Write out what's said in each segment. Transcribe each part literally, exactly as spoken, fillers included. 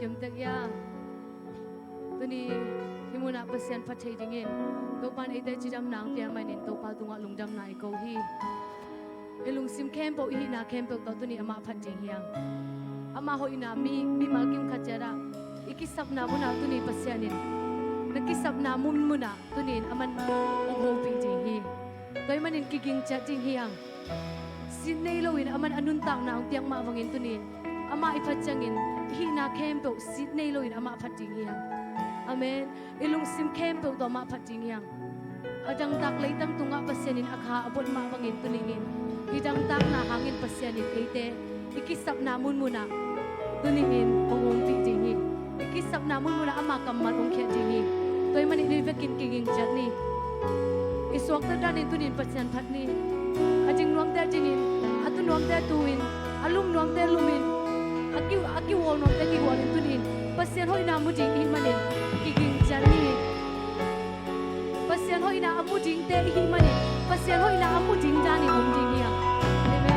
Ciamtek ia. Tuni hih munah Pasian phat thei dingin Topa in eite cidamna hong pia manin Topa tungah lungdamna i ko hi. I lungsim khempeuh, i hihna khempeuh tawh tuni amah phat ding hi hang. Amah hoihna mi, mimal kim khat ciat ah i kisapna munah tuni Pasian in na kisapna mun munah tuni in aman hong hopih ding hi. Tua ahih manin kiging ciat ding hi hang. Sit nei loin aman a nuntakna hong piak mah bangin tuni in amah i phat ciangin i hihna khempeuh sit nei loin amah phat ding hi hang. Amen. I lungsim khempeuh tawh amah phat ding hi hang. A dangtak leitang tungah Pasian in a kha a buat mah bangin tuni in i dangtakna hangin Pasian in eite i kisapna mun munah tuni in hong ompih ding hi. I kisapna mun munah ama kammal hong khiat ding hi. Tua ahih manin i vekin kiging ciat ni. I suakta danin tuni in Pasian phat ni. A ding nuamte a dingin, a tu nuamte a tuin, a lum nuamte a lumin, a ki, a kihual nuamte a kihualin tuni in Pasian hoihna mu ding i hih manin kiging ciat ni. Pasian hoihna a mu dingte i hih manin Pasian hoihna a mu ding danin om ding hi hang. Amen.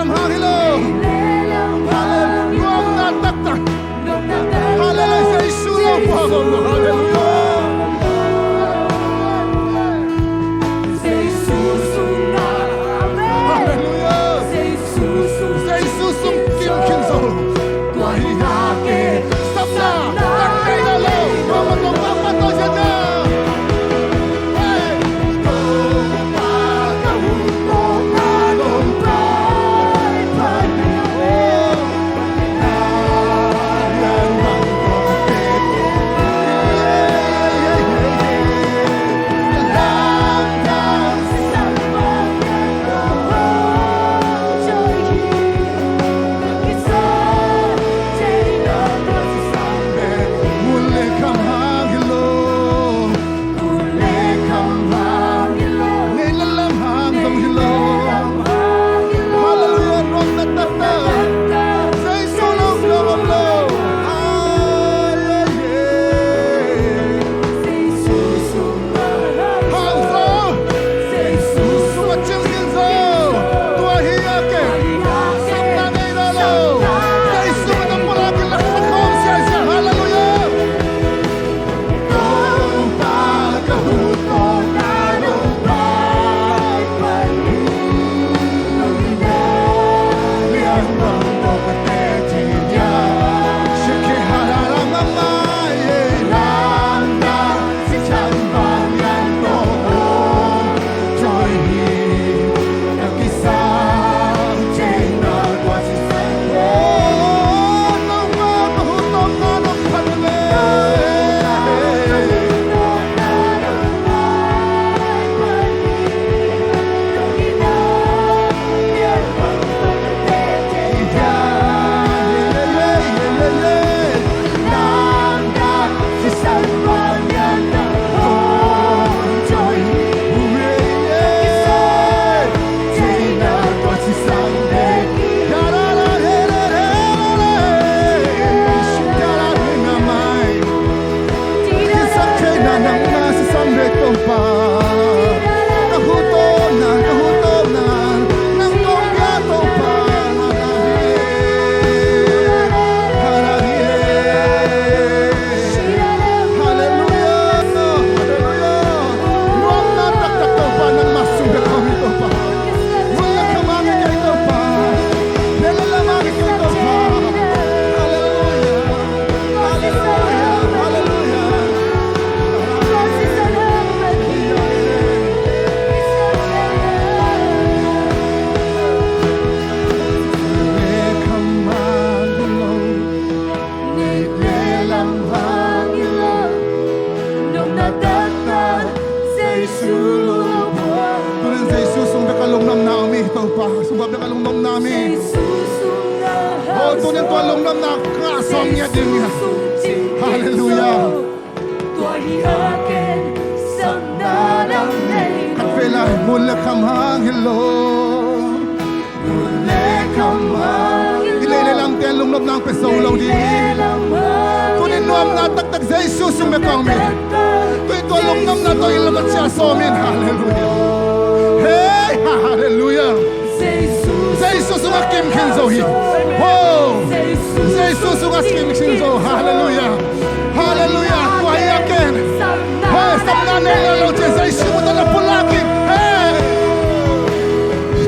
Hang hi lo. Hallelujah. Nuamna taktak. Hallelujah. Jesu lo pua lo. Hallelujah. Hallelujah. Jesu sung kim khin zo. Tua hi a ke. Sapna. Taktak lo. Tua ma tong ma pa to sia sia. Tunin Jesu sung bek a lungnuamna om hi, Topa. Sung bek a lungnuamna om hi. Oh, tunin tua lungnuamna ka sawm ngiat ding hi. Hallelujah. Khat vei lai, mun le kham hang hi lo. Mun le kham hang hi lo. I lei le lamte lungnopna hong pia zo lo ding hi. Tunin nuamna taktak Jesu sung bek a om hi. Tui tua lungnopna tawh i lam a cia sawm in. Hallelujah. Hey, hallelujah. Jesu sungah kim khin zo hi. Ho! Jesu sungah kim khin zo. Hallelujah. Hallelujah. Tua hi a ken. Hey, sapna nei lo lo ci Jesu mutah na pulak in. Hey!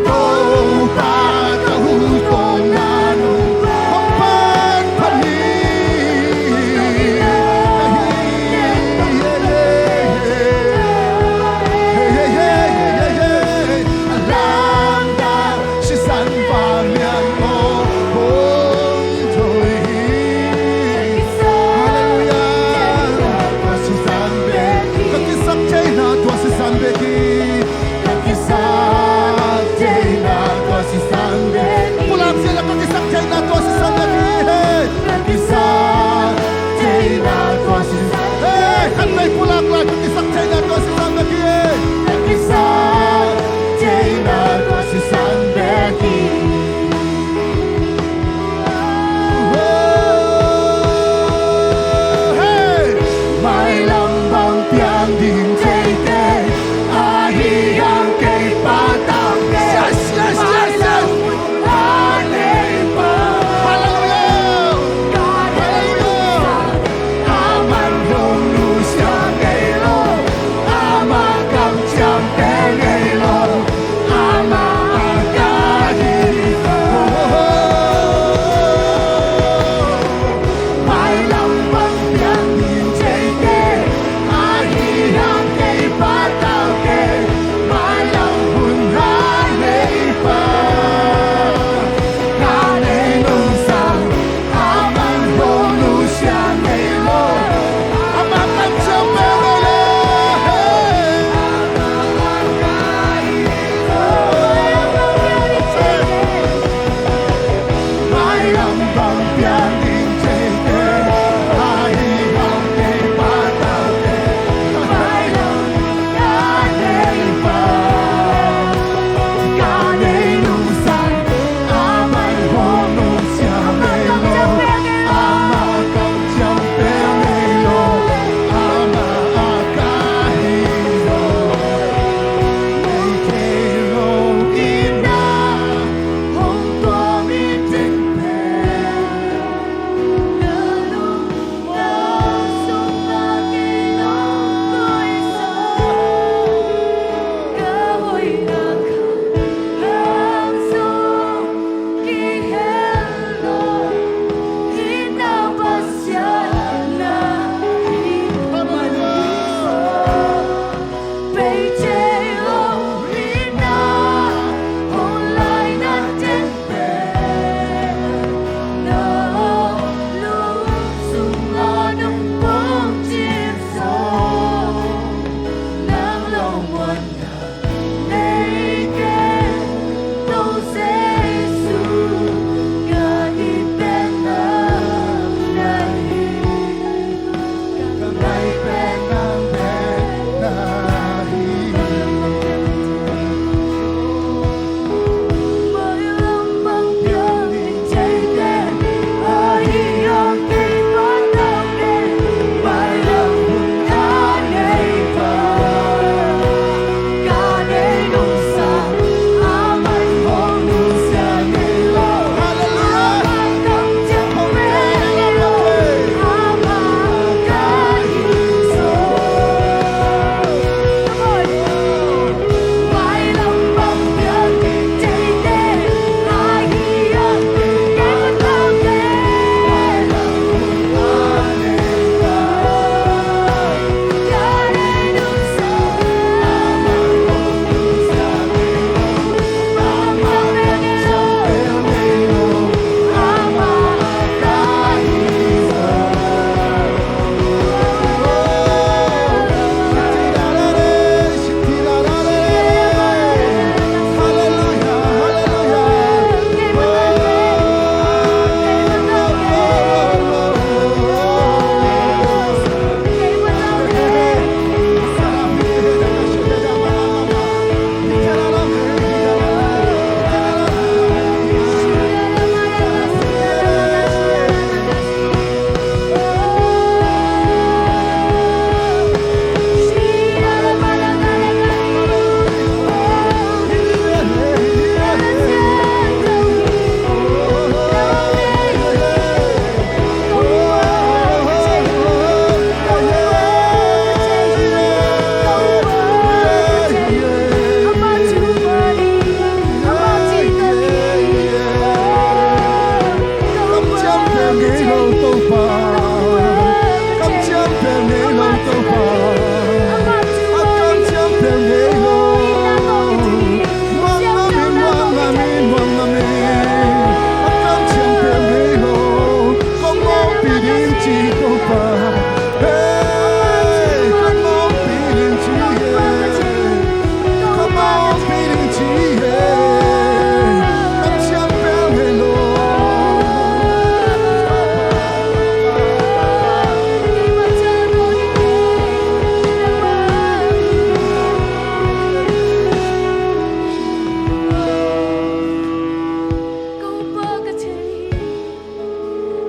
Topa ka hong tawng na nung hong pan pan hi. Hey, hey, hey, hey, hey, hey. A lamdang sisan vanglian aw hong thawi hi. Hallelujah. Tua sisan bek ka kisak thei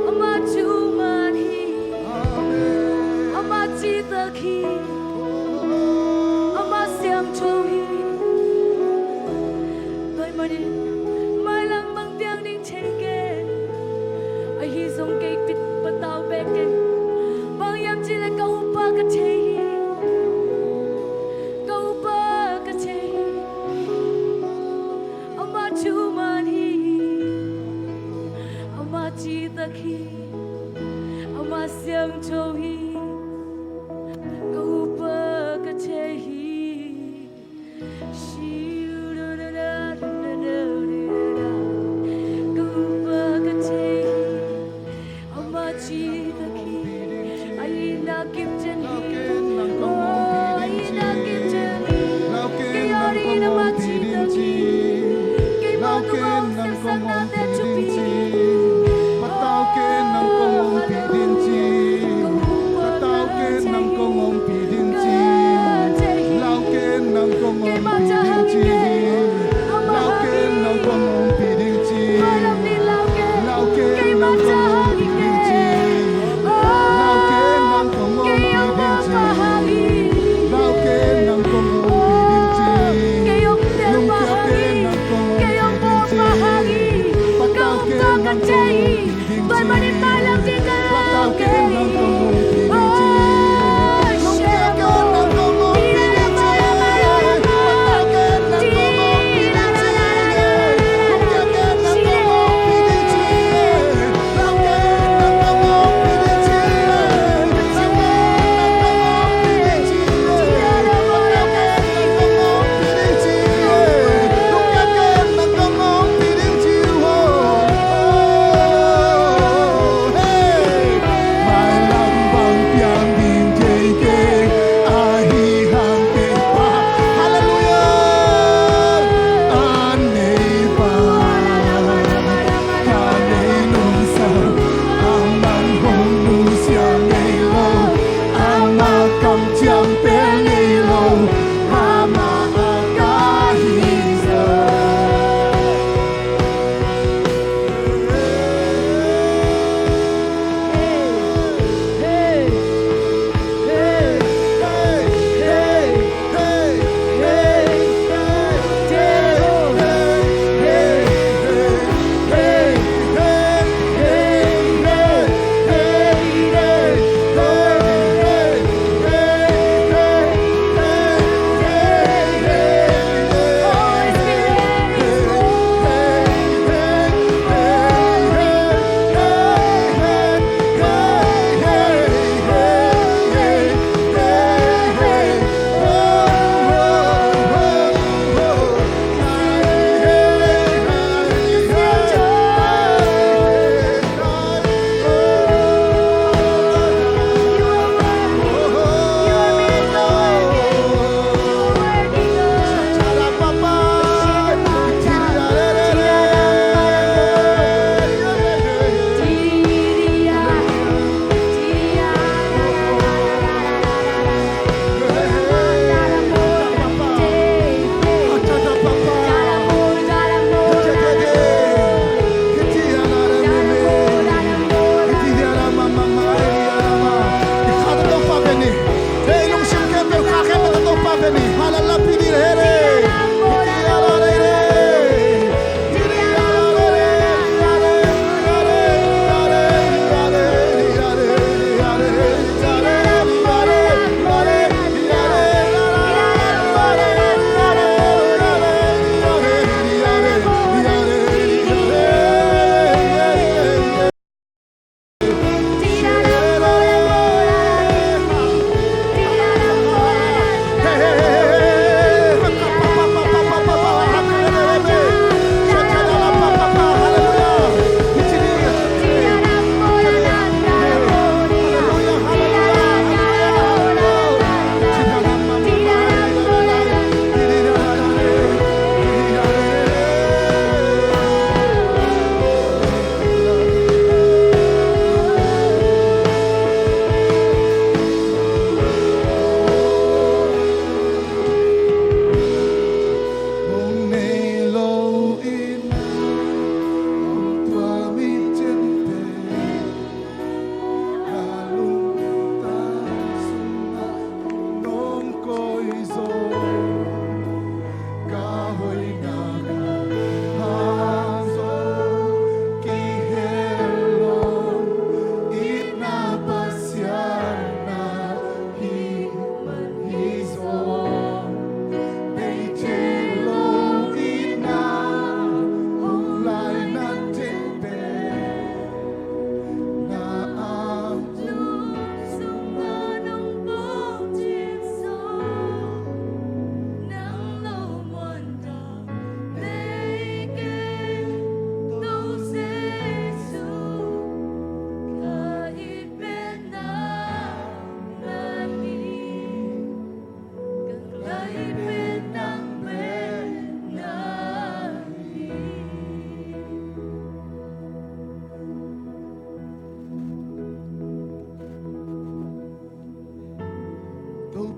Amah thuman hi. Amah citak hi. Amah siangtho hi. Tua ahih manin mailam bang piang ding thei kei. Ahi zong kei bit patau bek kei. Bang hiam cih leh ka upa ka thei hi. Ka upa ka thei hi. Amah thuman hi. Amah citak hi. Amah siangtho hi. Ka upa ka thei hi. Ka upa ka thei hi. Amah citak hi. A itna kipten hi. Oh, a itna kipten hi. Kei a dingin amah citak hi. Keimah nungak siangsawnate thupi hi.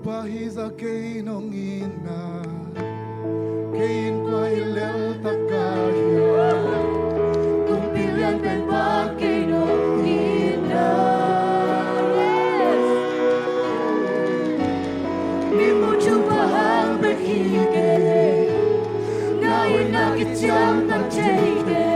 Kua hi za kei nong in na, kei in kua hi lel taka hia, kumpi lian pen pa kei nong in na. Yes. Mi mu thupha hang bek hi kei, na hoihna kiciamtang thei kei.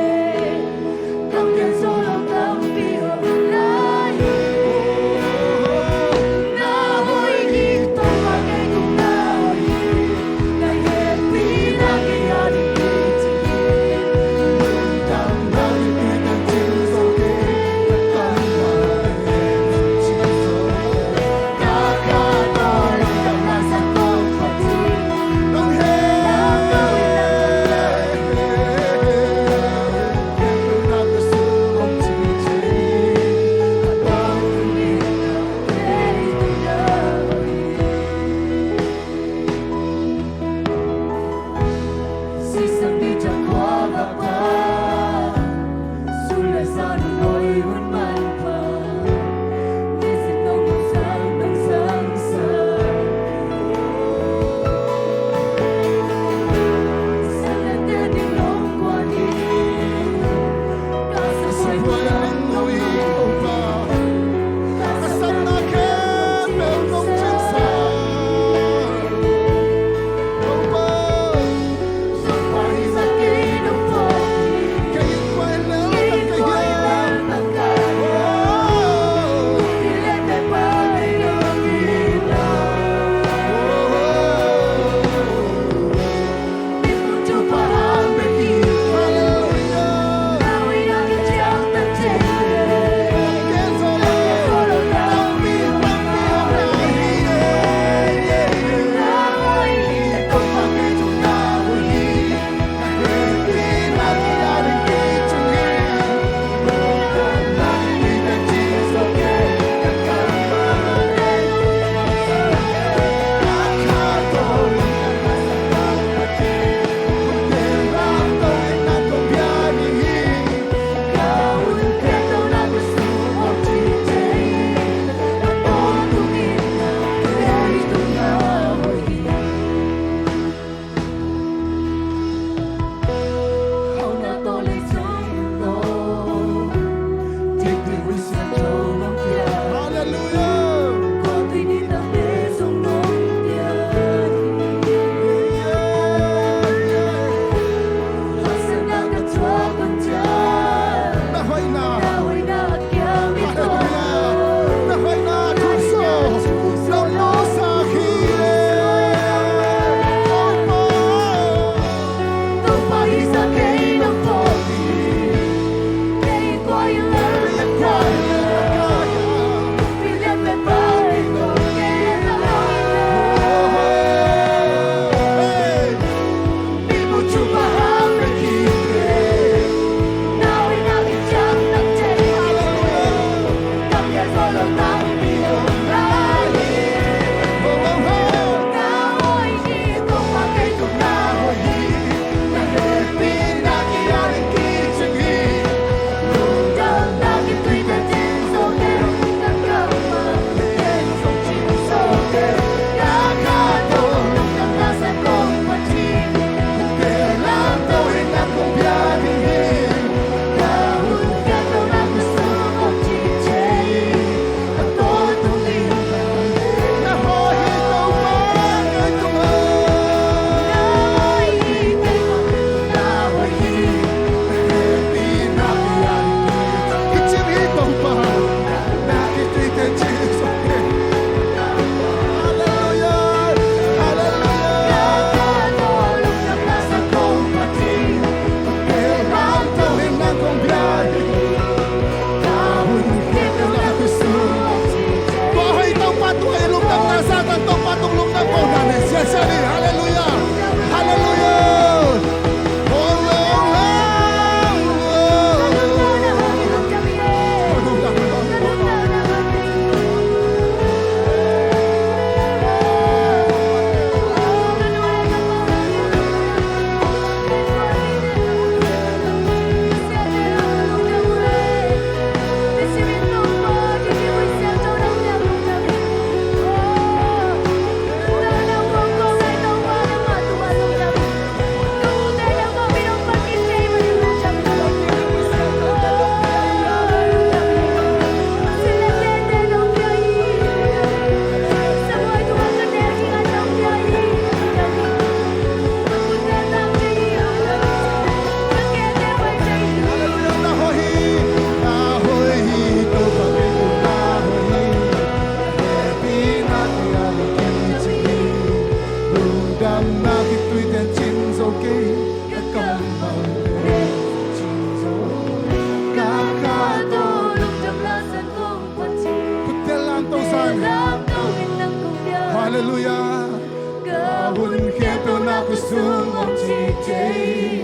Khuasung om cih thei,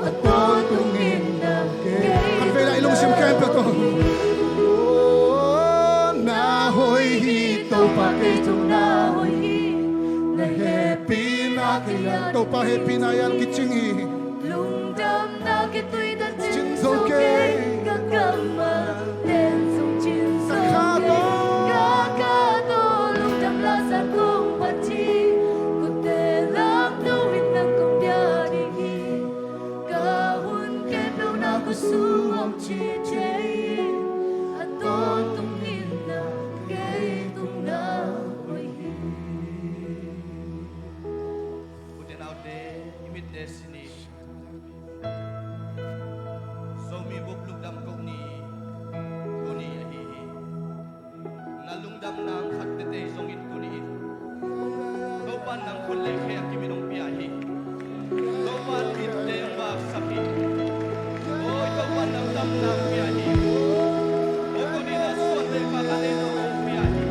a tawntung in na kei. Khatvei lai lungsim khempeuh tawh. Oh, na hoih hi, Topa kei zong na hoih hi. Na hehpihna kei a, Topa hehpihna a kicing hi. Lungdamna kei tui dan cin zo kei, ka kammal ten zong cin zo kei. Ka kha tawh lungdam la zat kong phat hi. Kote lamto in nang kong bia ding hi. Ka hun khempeuh na khuasung om cih thei, a tawntung in na kei tung na hoih hi. Ute naute, i mitte sin ni. Zomi bup lungdam ko ni, tuni ahi hi. Na lungdam nang khat tete zongin tuni in Topa nang khut le khe a kimin hong pia hi. Topa in teng vaksak hi. Oi, Topa nang dam nang pia hi. Oi, tuni na suan le ka ka le nang hong pia hi.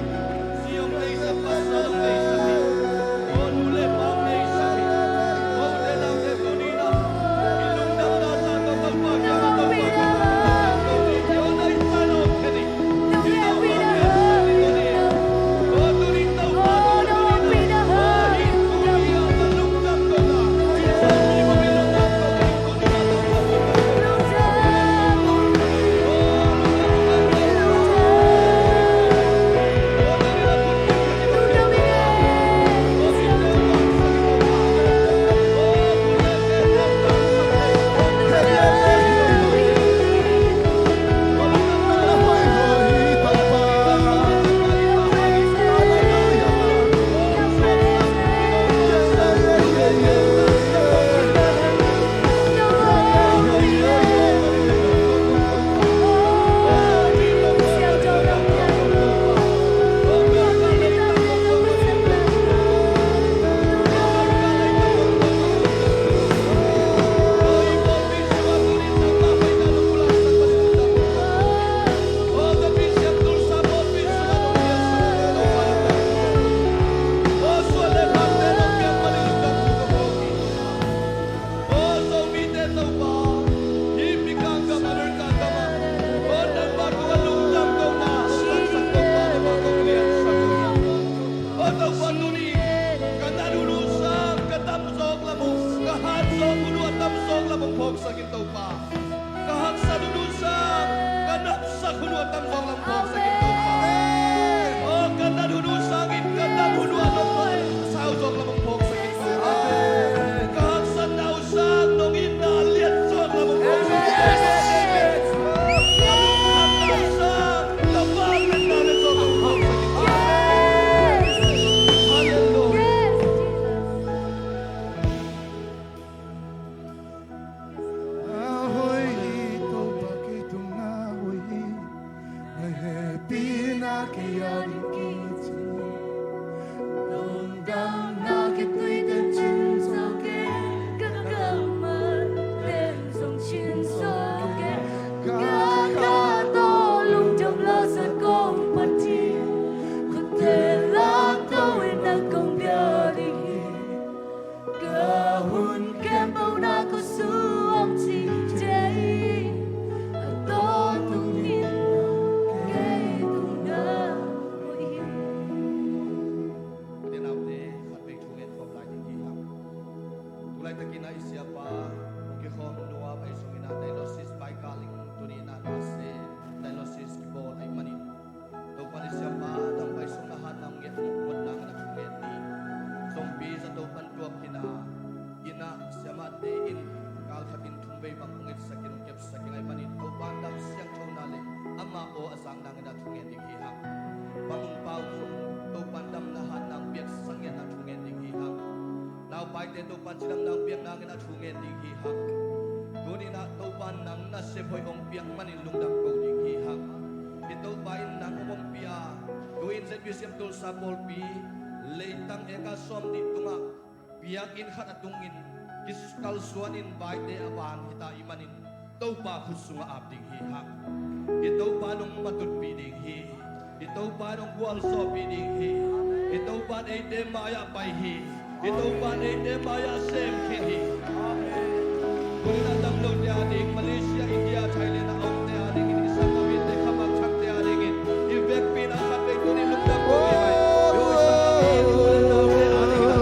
Ka nat hun uh sang ka dam zawk lam uh, ka hat zawk hun uh a dam zawk lam uh phawksak in Topa. Ka haksat hun uh sang ka napsak hun uh a dam zawk lam phawksak in Topa. Oh, ka nat hun uh sangin ka dam hun uh a dam zawk lam uh phawksak in Topa. Ka haksatna uh sang nong itna liat zawk lam uh phawksak in Topa. Ka lungkhamna uh sang na vangliatna liat zawk lam uh phawksak in Topa. Hallelujah. Na hoih hi, Topa kei tung na hoih hi. Na hehpihna kei a ding kicing hi. Lungdamna kei tui dan cin zo kei. Ka kammal ten zong cin zo kei. Ka kha tawh lungdam la zat kong phat hi. Kote lamto in nang kong bia ding hi. Ka hun khempeuh na khuasung om cih thei, a tawntung in na kei tung na hoih hi. Ute naute, khatvei thu ngen khawm lai ding hi hang. Tulaitak in a i siapa hong kikhawm nuam ahih zongin a dialysis baikal in tuni in a na se dialysis kibawl ahih manin Topa in i siapa dam pai sung na hatna hong nget, hong nget nang in a thungen ni. Zompi zato pan tuak hi na, inn ah siamahte in kal khat in thum vei bang hong etsak in hong kepsak ing ahih manin Topa in dam siangtho na le amah aw a zang nang in a thungen ding hi hang. Bang hong pau mun Topa in damna hatna hong piaksak ngen na thungen ding hi hang. Naupaite Topa in cidamna hong piak nang in a thungen ding hi hang. Tuni in a Topa in nang nasep hoih hong piak manin lungdam ko ding hi hang. Hih Topa in nang hong ompih a, tu-in Z B C M Tulsa pawlpi leitang eka sawmnih tungah biakinn khat a tungin kikalsuan in vaite a vang hi ta ahih manin Topa khut sungah ap ding hi hang. I Topa in hong matutpih ding hi. I Topa in hong gualzawhpih ding hi. I Topa in eite mai-ah pai hi. I Topa in eite mai-ah sem khia hi. Tuni-in a damlote ading, Malaysia, India, Thailand a omte adingin, i sanggam mite, khamak thakte adingin i vekpi-in a khatvei tuni lungdam ko hi mai. I sanggam mite, i u le naute adingin.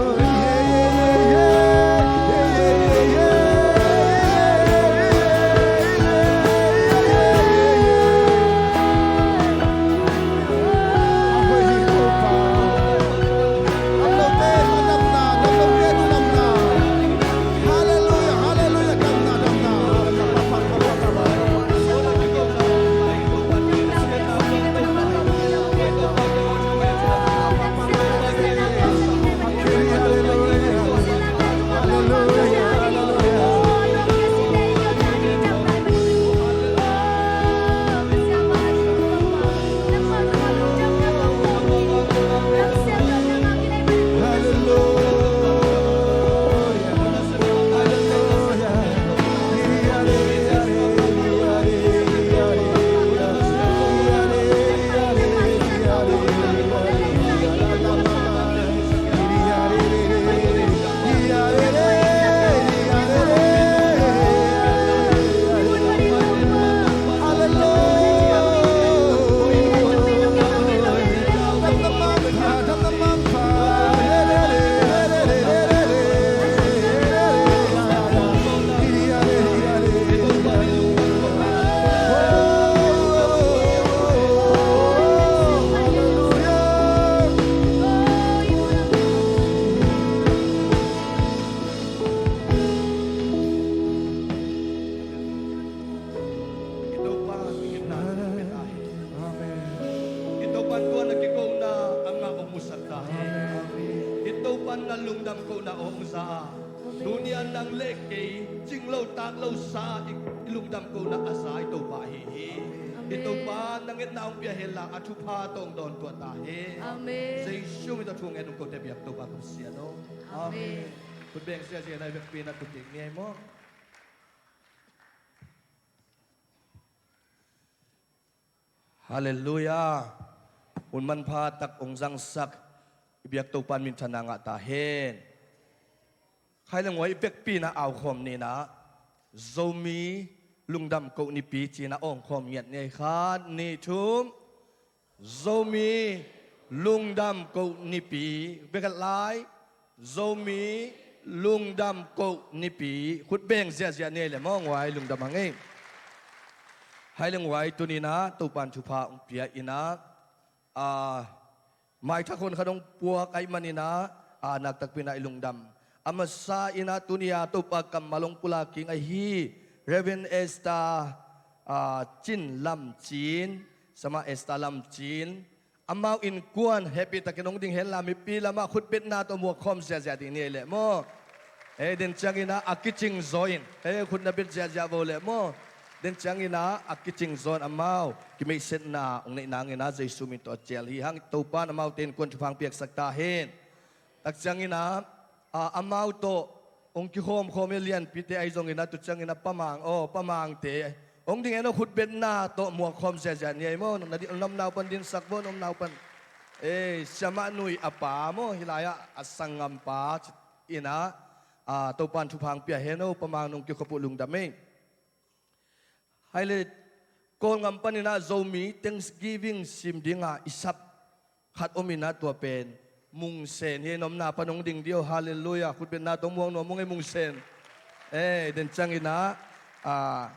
I Topa in na kikona a ngah hong musak ta hen. I Topa in na lungdam kohna hong za a, tuni-a nang le kei cing lo tak lo sa i, i lungdam kohna a za i Topa ahi hi. I Topa in na ngetna hong pia hen la, a thupha tawh hong dawntuah ta hen. Jesu min tawh thu ngen hong kote biak Topa kong sia no. Khut beng ziahziah na i vekpi-in a tu kik ni ei maw? Halleluiah. Hun manpha tak hong zangsak i biak Topa in minthanna ngah ta hen. Khai le ngua i vekpi-in a au khawm ni in a, Zomi Lungdam Koh Nipi ci-in a awng khawm ngiat ni ei. Khat, nih, thum. Zomi Lungdam Koh Nipi. Vekhat lai. Zomi Lungdam Koh Nipi. Khut beng ziahziah ni ei le maw, nguai lungdam hang ei. Hai le nguai tuni in a Topa in thupha hong pia in a, a, maithak hon khat hong puak ahih manin a, a, naktakpi in a i lungdam. A masa in a tuni a Topa kammal hong pulak ding ahi Reverend Esther, a, Cin Lam Cin, Sama Esther Lam Cin, amau innkuan hehpihtakin hong ding hen la, mipi lamah khutbetna tawh muak khawm ziahziah ding ni ei leh maw. Ei, den ciangin a, a kicing zaw in, ei, khut na bet ziahziah vo leh maw. Den ciangin a, a kicing zaw in amau kimeihsetna hong neih nangin a, Jesu min tawh a cial hi hang. Topa in amaute innkuan thupha hong piaksak ta hen. Tak ciangin a, a, amau tawh hong kikhawmkhawm hi a, lianpite ahi zongin a, tu ciangin a Pa Mang, aw, Pa Mangte hong ding hen aw, khutbetna tawh muak khawm ziahziah ni ei maw. Na di-, na omna uh pan dinsak vo, na omna uh pan. Ei, Siamah Nui a pa maw, hih lai-ah a sanggampa in a, a, Topa in thupha hong pia hen aw, Pa Mang nong kikhop uh lungdam ei. Hai le, Kawlgam panin a Zomi Thanksgiving sim dinga i sap khat om in a, tua pen Mung Sen hi. Na omna pan hong ding dih aw. Halleluiah. Khutbetna tawh muak nuam ung ei, Mung Sen. Ei, den ciangin a, a,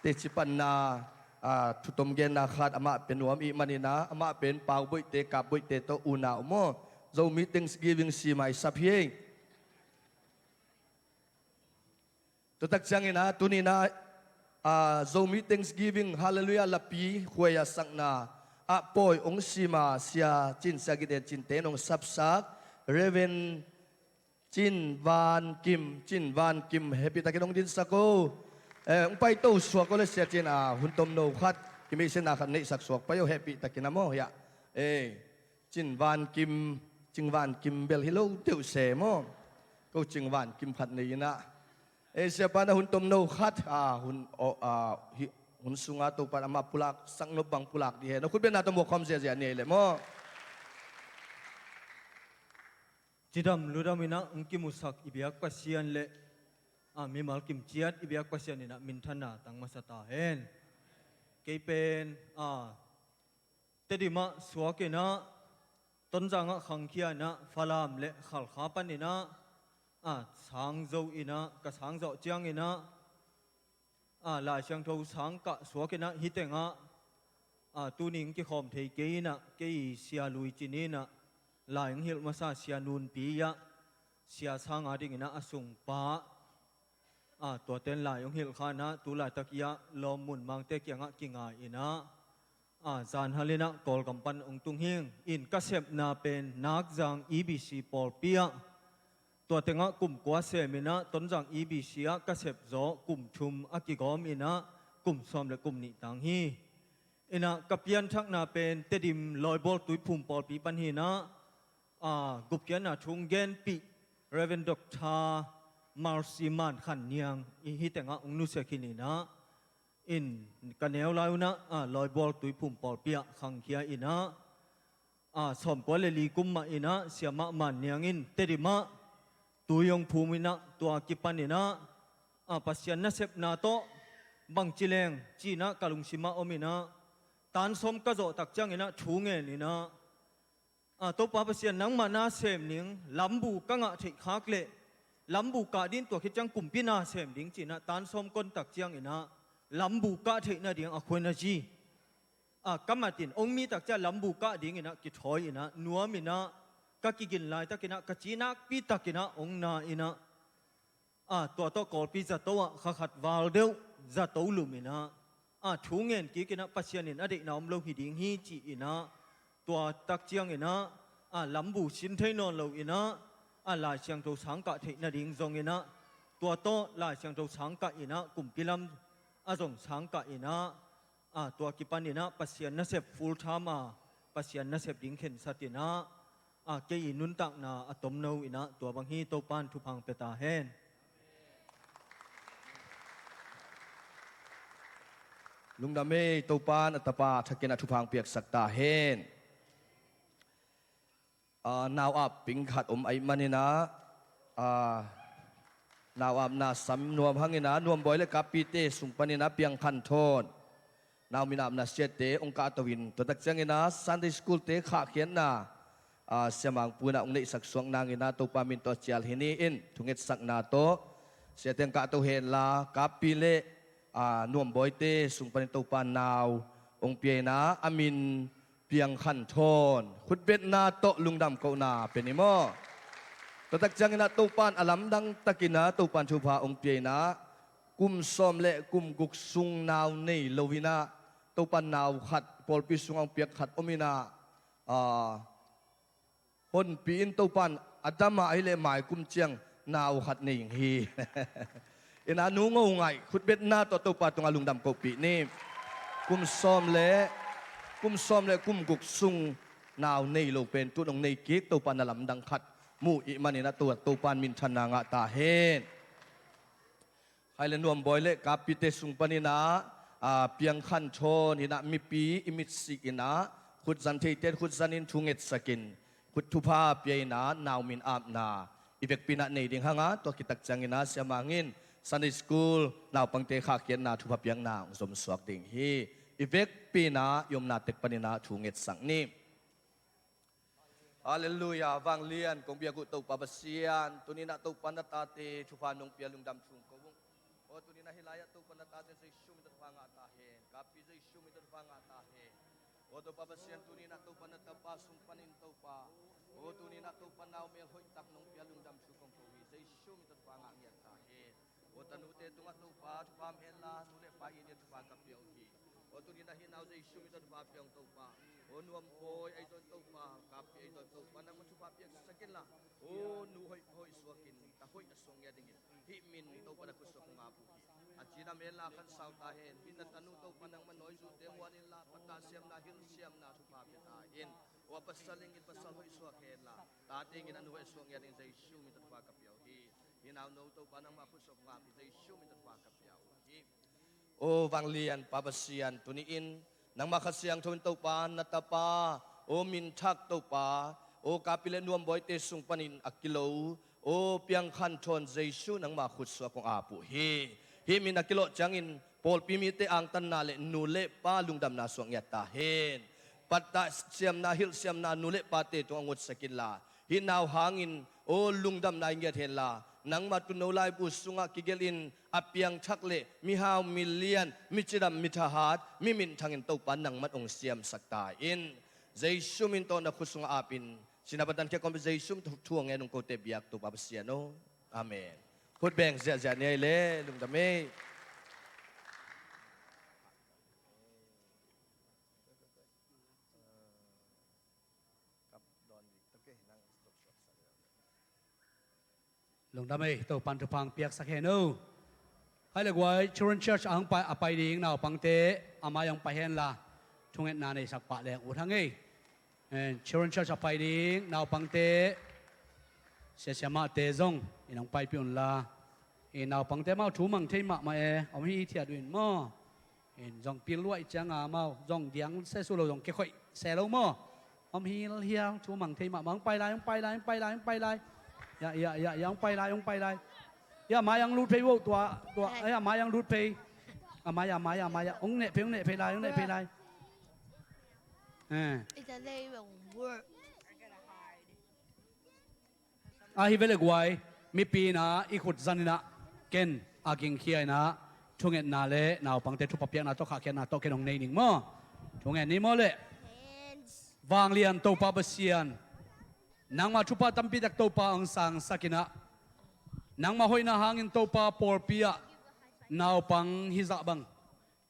teci panna, a, thutom genna khat amah pia nuam ihih manin a, amah pen Pau Boihte, Kap Boihte tawh unau maw, Zomi Thanksgiving sima i sap hi ei. Tua tak ciangin a, tuni in a, a, Zomi Thanksgiving, Halleluiah, lapi khuai-ah sakna ah pawi hong sima Sia Cin, Sia Gin En Cinte in hong sapsak Reverend Cin Van Kim, Cin Van Kim, hehpihtakin hong dinsak o. Eh, hong paito suak o le Sia Cin, a, hun tomno khat, kimeihsetna khat neihsak suak pai o, hehpihtakin a maw, hiah. Eh, Cin Van Kim, Cin Van Kim bel hi lo deuh se maw. Ko Cin Van Kim khat nei in a. Ei, siapa na hun tomno khat, a, hun, aw, a, hi, hun sunga Topa in amah pulak, saknop bang pulak dih hen. Na khutbetna tawh muak khawm ziahziah ni ei leh maw. Cidam ludam inah hong kimusak i biak Pasian le a mimal kimciat i biak Pasian inah minthanna tang masa ta hen. Kei pen a Tedim ah suak inah Tonzang ah khangkhia inah Falam le Khalkha pan inah a sangzo inah ka sangzawh ciang inah a Lai Siangtho sangkah suak inah hih tengah a tuning kikhawm thei kei inah kei Sia Lui Cin inah lai hong hilh masa Sia Nunpi ah sia sang a ding inah a sungpa a tuaten lai hong hilh kha inah tu laitak i ah lawmmun mangte kiangah kingai inah a zanhal inah Kawlgam pan hong tung hing in ka sepna pen Nakzang E B C pawlpi ah tua tengah kum kua sem inah Tonzang E B C ah ka sep zawh kum thum a kigawm inah kum sawm le kum nih tang hi. Inah ka pianthakna pen Tedim Lawibual Tuiphum pawlpi pan hi inah a gupkhiatna thu hong genpih Reverend Doctor Marcy Man Khan Niang i hih tengah hong nusia khin inah in ka neu lai unah a Lawibual Tuiphum pawlpi ah khangkhia inah a sawmkua le li kum mah inah siamah Man Niang in Tedim ah tui hong phum inah tua kipan inah a Pasian nasepna tawh bangci leng ci inah ka lungsim ah om inah tan sawm ka zawh tak ciang inah thu ngen inah a Topa Pasian nangmah na sem ning lambu ka ngah theih khak leh lambu kah ding tua khit ciang kumpi na sem ding ci inah tan sawm kon tak ciang inah lambu kah theih nading a khuai na ci a ka mat in hong mi tak ciang lambu kah ding inah kithawi inah nuam inah ka kigin laitak inah ka ci nakpi tak inah hong na inah a tua tawh Kawlpi zato ah kha khat val deuh zato lum inah a thu ngen kik inah Pasian in a deihna om lo hi ding hi ci inah tua tak ciang inah a lambu sin thei nawn lo inah a Lai Siangtho sangkah theih nading zong inah tua tawh Lai Siangtho sangkah inah kumpi lam a zong sangkah inah a tua kipan inah Pasian nasep full time a Pasian nasep ding khensat inah a kei i nuntakna a tomno inah tua bang hi. Topan thupha hong pia ta hen. Lungdam ei, Topan a tapa thakin a thupha hong piaksak ta hen. A, nau ap ping khat om ahih man inah a nau apna sam nuam hang inah Nuambawi le Kappite sung pan inah Piang Khan Thawn nau min apna siate hong kahto in tua tak ciang inah Sunday School te khahkhiatna a siamang pu inah hong neihsak suak nang inah Topa min tawh cial hi ni in thungetsakna tawh siate hong kahto henla Kappi le a Nuambawite sung panin Topa nau hong pia inah a min Piang Khan Thawn khutbetna tawh lungdam kohna pia ni maw? Tua tak ciang inah Topan a lamdang tak inah Topan thupha hong pia inah kum sawm le kum guk sung nau nei lo inah Topan nau khat pawlpi sungah hong piak khat om inah a honpi in Topan a dam a ahih leh mai kum ciang nau khat nei ing hi. Inah nu Ngo Ngaih khutbetna tawh Topa tungah lungdam kohpih ni. Kum sawm le kum sawm le kum guk sung nau nei lo pen tun hong nei kik Topan a lamdang khat muh ih man inah Topan minthanna ngah ta hen. Khai le Nuambawi le Kappite sung panin ah, a, Piang Khan Thawn hi inah mipi i mitsik inah khutzan theite in khutzan in thu ngetsak in khut thupha pia inah nau min apna i vekpi inah nei ding hang a, tua khit tak ciang inah siamang in Sunday School naupangte khahkhiatna thupha piakna hong zom suak ding hi. I vekpi inah i omna tek panin ah thu ngetsak ni. Halleluiah. Vanglian kong biak uh Topa Pasian, tuni inah Topa na tate thupha nong pia lungdam thu ko ung. Aw tuni inah hih lai-ah Topa na tate Jesu min tawh thupha ngah ta hen. Kapi Jesu min tawh thupha ngah ta hen. Aw Topa Pasian, tuni inah Topa na tapa sung panin Topa, aw tuni inah Topa nau melhoih tak nong pia lungdam thu kong ko hi. Jesu min tawh thupha ngah ngiat ta hen. Aw tanute tungah Topa thupha om henla, nu le pa i nia thupha ka pia uh hi. Aw tuni inah hih nau Jesu min tawh thupha pia ung Topa. Aw Nuambawi ahi zongin Topa, Kapi ahi zongin Topa nangmah thupha piaksak inla, aw nu hoih hoih suakin ta hoih a suak ngiat dingin hih min Topa na khutsuak kong ap uh hi. A cidam henla khansau ta hen. Hih na tanu Topa nangmah nawizute muan inla, patah siamna hilh siamna thupha pia ta in. Aw a pasal ingin pasal hoih suak henla, tate ingin a nu hoih suak ngiat dingin Jesu min tawh thupha ka pia uh hi. Hih nau no Topa nangmah khutsuak kong ap hi. Jesu min tawh thupha ka pia uh hi. Aw vanglian Pa Pasian, tuni in nangmah Kha Siangtho in Topa na tapa, aw min thak Topa, O Kapi le Nuam Bawite sung panin a kilo, o Piang Khan Thawn, Jesu nangma khutsuah kong ap uh hi. Hih min a kilawh ciangin pawlpi mite angtanna le nu le pa lungdamna suak ngiat ta hen. Pattah siamna, hilh siamna nu le pate tungah ngutsak inla, hih nau hangin o lungdamna i ngiat henla, nangma tuuno laibu sungah kigelhin a piangthak le mihau milian, micidam mithahat, mi minthangin Topa nangman hong siamsak ta in. Jesu min tawh na khut sungah apin, sinapatan khia kawmin Jesu min tawh thu a ngen ung kote biak Topa Pasian aw. Amen. Khut beng ziahziah ni ei le, lungdam ei. Lungdam ei, Topan thupha hong piaksak hen o. Hai le guai, Children Church a hong pai, a pai ding naupangte a mai hong pai henla, thungetna neisak pah leng ut hang ei. And Children Church a pai ding naupangte, siasiamahte zong in hong paipih unla. In naupangte amau thu mang thei mahmah e, om hithiat uh in maw. In zong pil luai cianga amau zong diang se su lo, zong kekhoih se lo maw. Om hilhial, thu mang thei mahmah. Hong pai lai, hong pai lai, hong pai lai, hong pai lai. Ya, ya, ya, ya, hong pai lai, hong pai lai. Ya, mai ang lut phei vo, tua, tua. Ya, mai ang lut phei. A mai, a mai, a mai, a. Hong neh phei, hong neh phei lai, hong neh phei lai. Eh. It's a day will work. Ahi ve le guai, mipi inah i khut zan inah ken a gingkhia inah thungetna le naupangte thupha piakna tawh khahkhiatna tawh ken hong nei ning maw. Thungen ni maw le. Vanglian Topa Pasian, nangma thupha tampi tak Topa hong sangsak inah, nangma hoihna hangin Topa pawlpi ah naupang hizah bang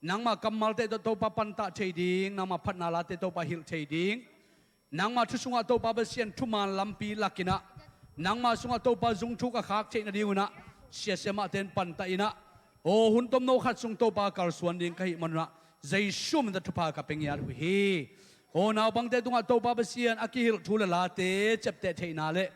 nangma kammalte tawh Topa pantah thei ding, nangma phatna late Topa hilh thei ding, nangma thu sungah Topa Pasian thuman lampi lak inah, nangma sungah Topa zungthuk a khak theih nadingunah siasiamahte in pantah inah, aw hun tomno khat sung Topa kalsuan ding ka hih manunah Jesu min tawh thupha ka pia ngiat uh hi. Aw naupangte tungah Topa Pasian a kihilh thu le late ciapteh theihna le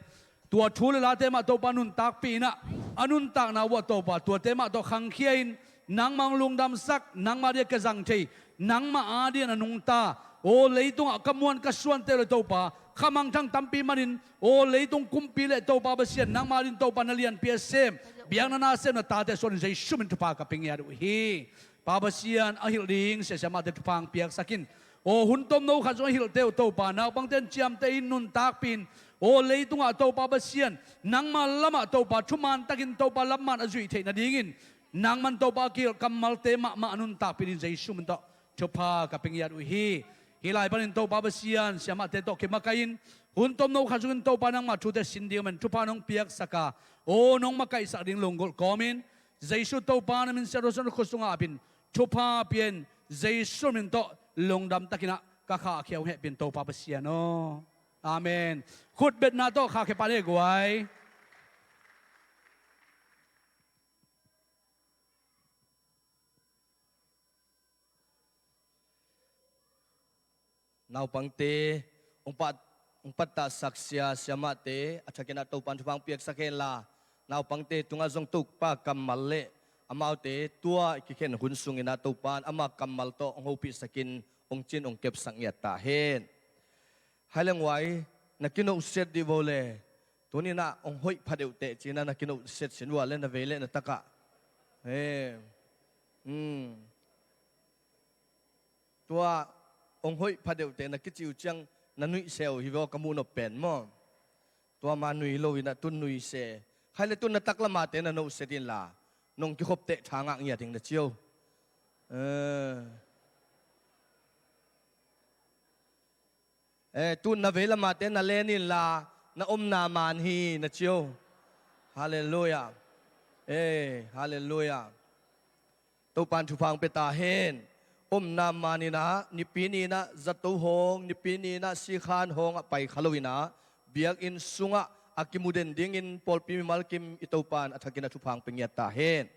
tua thu le late mah Topa nuntakpih inah, a nuntakna uh ah Topa tuate mah tawh khangkhia in, nangmah hong lungdamsak, nangmah ading a kizang thei, nangmah ading a nungta, aw leitungah ka muan ka suante uh le Topa, kha mangthang tampi manin, aw leitung kumpi le Topa Pasian, nangmah ading Topa na lianpi a sem, biakna na sem na tate suan in Jesu min thupha ka pia ngiat uh hi. Pa Pasian, a hilh ding siasiamahte thupha hong piaksak in. Aw hun tomno khat sung a hilhte uh Topa, naupangte in ciamteh in, nuntakpih in. Aw leitungah Topa Pasian, nangma lamah Topa thuman takin Topa lamman a zuih theih nadingin, nangman Topa a kihilh kammalte mahmah a nuntakpih ding Jesu min tawh thupha ka pia ngiat uh hi. Hih lai panin Topa Pasian, siamahte tawh kimakaih in, hun tomno khat sungin Topa nangma thute sin ding a man thupha nong piaksak a, aw nong makaihsak ding lunggulh kawmin, Jesu Topa na min siatrosona khut sungah apin, thupha pia in, Jesu min tawh lungdam takinah ka khahkhia hong hehpih in Topa Pasian aw. Amen. Khutbetna tawh khahkhia pah ni guai. Naupangte hong pat, hong pattahsak sia, siamahte a thakinah Topan thupha hong piaksak henla, naupangte tungah zong Topa kammal le amaute tua i kikhen hun sunginah Topan ama kammal tawh hong hopihsakin hong cin hong kepsak ngiat ta hen. Hai leng uai, na kinohsiat dih vo le, tuninah hong hoih phadeuhteh cinah na kinohsiat sin vua le na vei le na takah. He. Hmm. Tua hong hoih phadeuhteh na kici uh ciang na nuihseh uh hi vua ka muhnop pen maw. Tua ma nui lo inah tun nuihseh. Hai le tun na taklamate na nohsiat inla nong kikhopteh thangah ngiat ding na cio. Eh. Eh, tun na vei lamate na len inla na omna man hi na cio. Halleluiah. Eh, halleluiah. Topan thupha hong pia ta hen. Omna man inah, nipi ni inah zato hawng, nipi ni inah sikhan hawngah pai kha lo inah, biakinn sungah a kimu den dingin pawlpi mimal kim i Topan a thakin a thupha hong pia ngiat ta hen.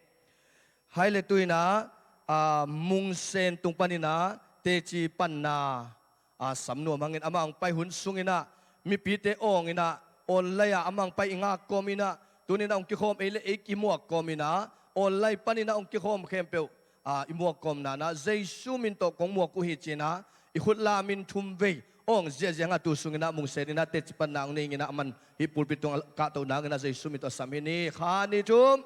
Hai le tu inah, a, Mungsen tung paninah teci panna a, sam nuam hangin amah hong pai hun sunginah mipite awng inah online ah amah hong pai i ngak kawm inah, tuninah hong kikhawm ei le ei kimuak kawm inah online paninah hong kikhawm khempeuh, a, i muak kawmna inah Jesu min tawh kong muak uh hi cinah i khut lamin thum vei Awng ziahziah ngah tu sungin ah mungsen in ah teci panna hong nei ing in ah, aman hih pulpit tungah kahtoh nangin ah Jesu min tawh sam hi ni. Khat, nih, thum.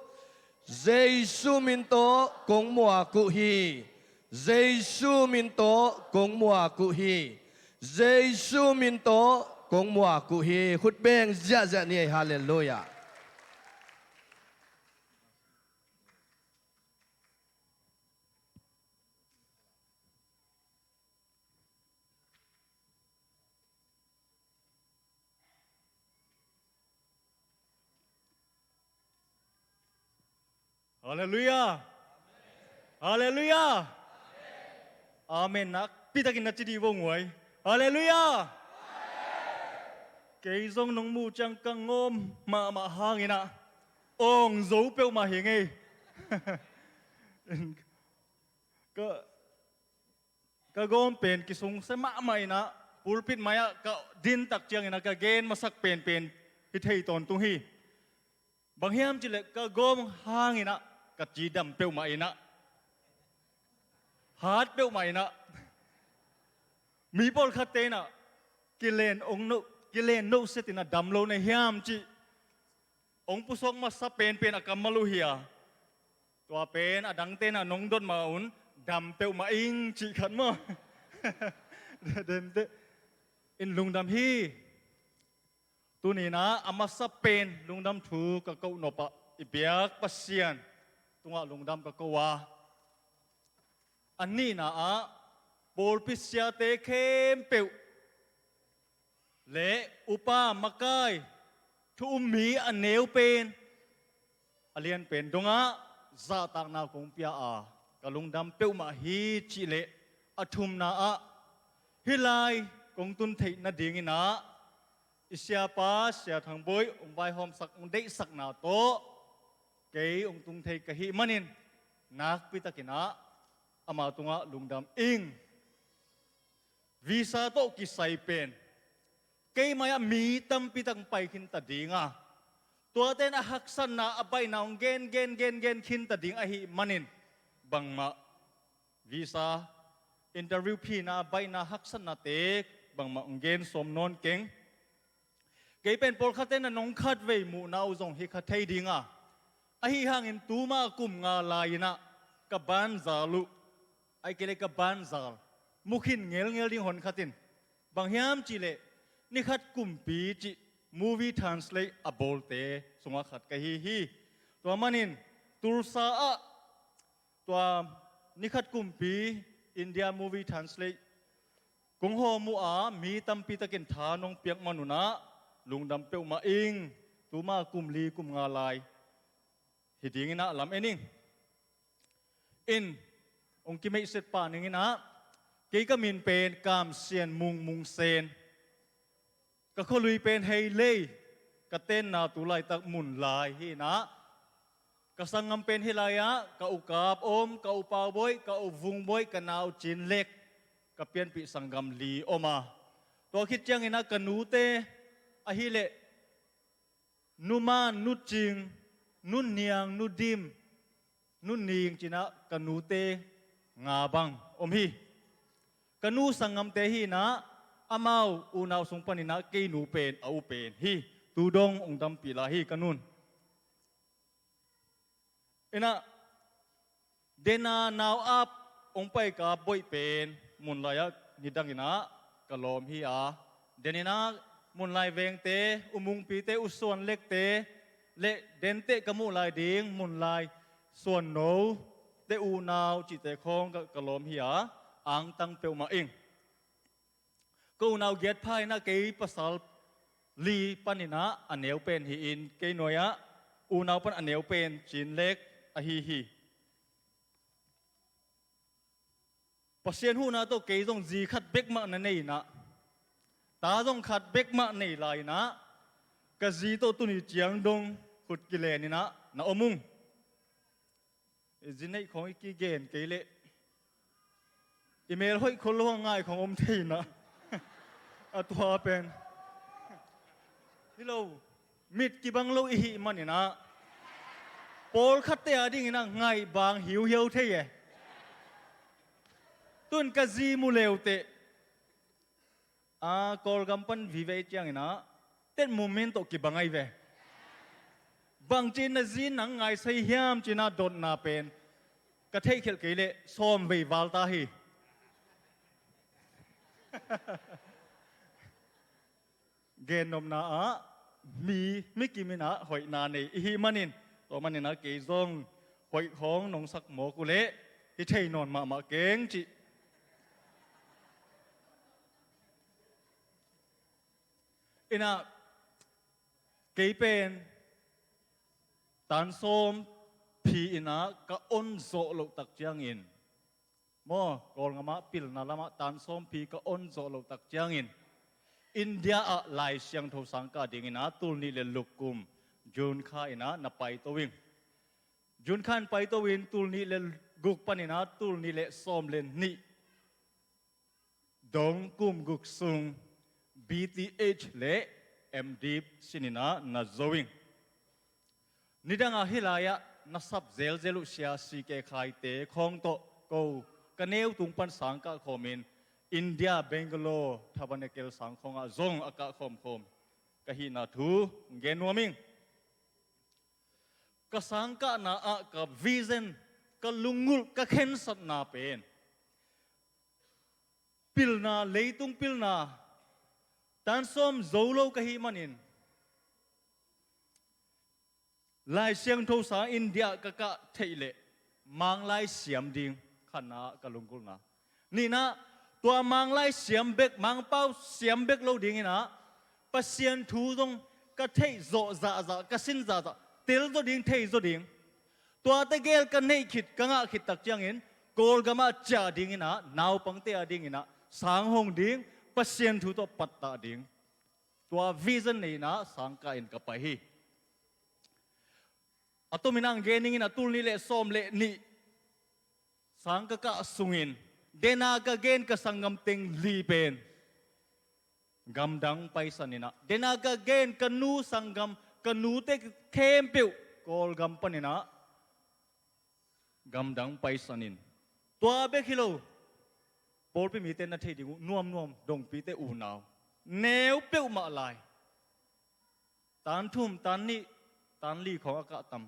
Jesu min tawh kong muak uh hi. Jesu min tawh kong muak uh hi. Jesu min tawh kong muak uh hi. Khut beng ziahziah ni ei. Halleluiah. Halleluiah. Halleluiah. Amen nakpi takin na ci dih vo nguai. Halleluiah. Kei zong nong muh ciang ka ngawm mahmah hangin ah awng zo peuhmah hi ing ei. Ka, ka gawm pen kisungsia mahmah in ah, pulpit mai-ah ka din tak ciangin ah ka gen masak penpen hi thei tawntung hi. Bang hiam cih leh ka gawm hangin ah ka ci dam peuhmah in ah, hat peuhmah in ah, mi pawlkhatte in ah kilen ong no, kilen no set in ah dam lo na hiam cih ong pusuak masa penpen a kammal uh hi a. Tua pen a dangte in ah nong dot ma un dam peuhmah ing cih khat maw? Dente in lungdam hi. Tuni in ah a masa pen lungdam thu ka koh nop ah i biak Pasian tungah lungdam ka ko a, a nihna ah pawlpi siate khempeuh le upa makai thu um mi a neu pen a lian pen dongah zahtakna kong pia a, ka lungdam peuhmah hi cih leh, a thumna ah hih lai kong tun theih nadingin ah i siapa Sia Thang Bawi ong vaihawmsak, ong deihsakna tawh kei ong tung thei ka hih manin nakpi takin ah ama tungah lungdam ing. Visa tawh kisai pen kei mai-ah mi tampi tak pai khin ta ding a, tuate in a haksatna a baihna hong gen gen gen gen khin ta ding ahih manin, bangmah visa interview phina a baihna haksatnate bangmah hong gen sawm nawn keng. Kei pen pawlkhatte in ah nong khatvei muhna uh zong hi kha thei ding a, ahi hangin tuma kum nga lai-in ah ka banzal uh, ahih kei leh ka banzal mu khin ngelngel ding hon khat in, bang hiam cih leh Ni Khat Kumpi cih movie translate a bawlte sungah khat ka hi hi. Tua manin Tulsa ah tua Ni Khat Kumpi India movie translate kong hawm uh a, mi tampi takin tha nong piak man un ah lungdam peuhmah ing. Tuma kum li kum nga lai hi dingin ah lam en ing. In, hong kimeihset pah ning in ah, kei ka min pen Kam Sian Mung, Mung Sen. Ka khualui pen Heilei, ka tenna tu laitak Munlai hi in ah, ka sanggam pen hih lai-ah ka u Kap om, ka u Pau Bawi, ka u Vung Bawi, ka nau Cin Lek, ka pianpih sanggam li om a, tua khit ciangin ah ka nute ahih leh Nu Man, Nu Cing, Nu Niang, Nu Dim, Nu Ning ci-in ah ka nute nga bang om hi. Ka nu sanggamte hi in ah, amau unau sung panin ah kei nu pen a u pen hi. Tu dong hong dampih lai hi ka nun. In ah, den a nau ap hong paikap Bawi pen Munlai ah nidangin ah ka lawm hi a, den in ah Munlai vengte, U Mungpite, U Suan Lekte le denteh ka muh lai ding Munlai suannote unau cihte khawng ka, ka lawm hi a, angtang peuhmah ing. Ka unau giat pha in ah kei pasal li panin ah a neu pen hi-in, kei nuai-ah unau pan a neu pen Cin Lek ahi hi. Pasian huhna tawh kei zong zi khat bek mah na nei in ah, ta zong khat bek mah nei lai in ah, ka zi tawh tuni ciang dong khut kilen in ah na om ung. Zi neih khawng i kigen kei leh i mel hoih khol lo a ngai khawng om thei in ah. A tua pen hi lo, mit kibang lo i hih manin ah, pawlkhatte a dingin ah ngaih bang hiuhiau thei e. Tun ka zi mu leuteh A, Kawlgam pan vive ciangin ah, Tet Mum Min tawh kibang ahi ve. Bangci na zi nang ngaisai hiam ci-in ah dotna pen ka theihkhelh kei leh sawm vei val ta hi. Gennopna ah mi, mi kim in ah hoihna nei i hih manin, tua manin ah kei zong hoih khawng nong sak mawk uh leh hi thei nawn mahmah keng cih. In ah kei pen tan sawm phi in ah ka on zawh loh tak ciangin, maw, Kawlgam ah pilna lamah tan sawm phi ka on zawh loh tak ciangin India ah Lai Siangtho sang kah dingin ah tul nih le guk kum June kha in ah na paito ing. June kha in paito in tul nih le guk panin ah tul nih le sawm le nih dong kum guk sung B Th le M.Div sin in ah na zo ing. Nidang ah hih lai-ah na sap zelzel uh Sia C K Khaite khawng tawh ko ka neu tung pan sang kah khawmin India Bangalore Tabernacle sang khawngah zong a kah khawmkhawm ka hihna thu gen nuam ing. Ka sang kahna ah ka vision, ka lunggulh, ka khensatna pen pilna, leitung pilna tan sawm zo lo ka hih manin Lai Siangtho sang India ka kah theih leh Manglai siam ding, khatna ah ka lunggulhna. Nihna, tua Manglai siam bek, Mangpau siam bek lo dingin ah Pasian thu zong ka theih zawh zahzah, ka sin zahzah, tel zaw ding, thei zaw ding. Tuate gel ka neih khit, ka ngah khit tak ciangin Kawlgam ah ciah dingin ah, naupangte a dingin ah sang hong ding, Pasian thu tawh pattah ding. Tua vision nei in ah sang kah in ka pai hi. A tomin ah gen ning in ah tul nih le sawm le nih sang ka kah sungin den a ka gen ka sanggam teng li pen gamdang paisan in ah, den a ka gen ka nu sanggam, ka nute khempeuh Kawlgam panin ah gamdang paisan in. Tua bek hi lo, pawlpi mite na thei ding uh nuamnuam, Dongpite unau neu peuhmah lai, tan thum, tan nih, tan li khawng a kah tam,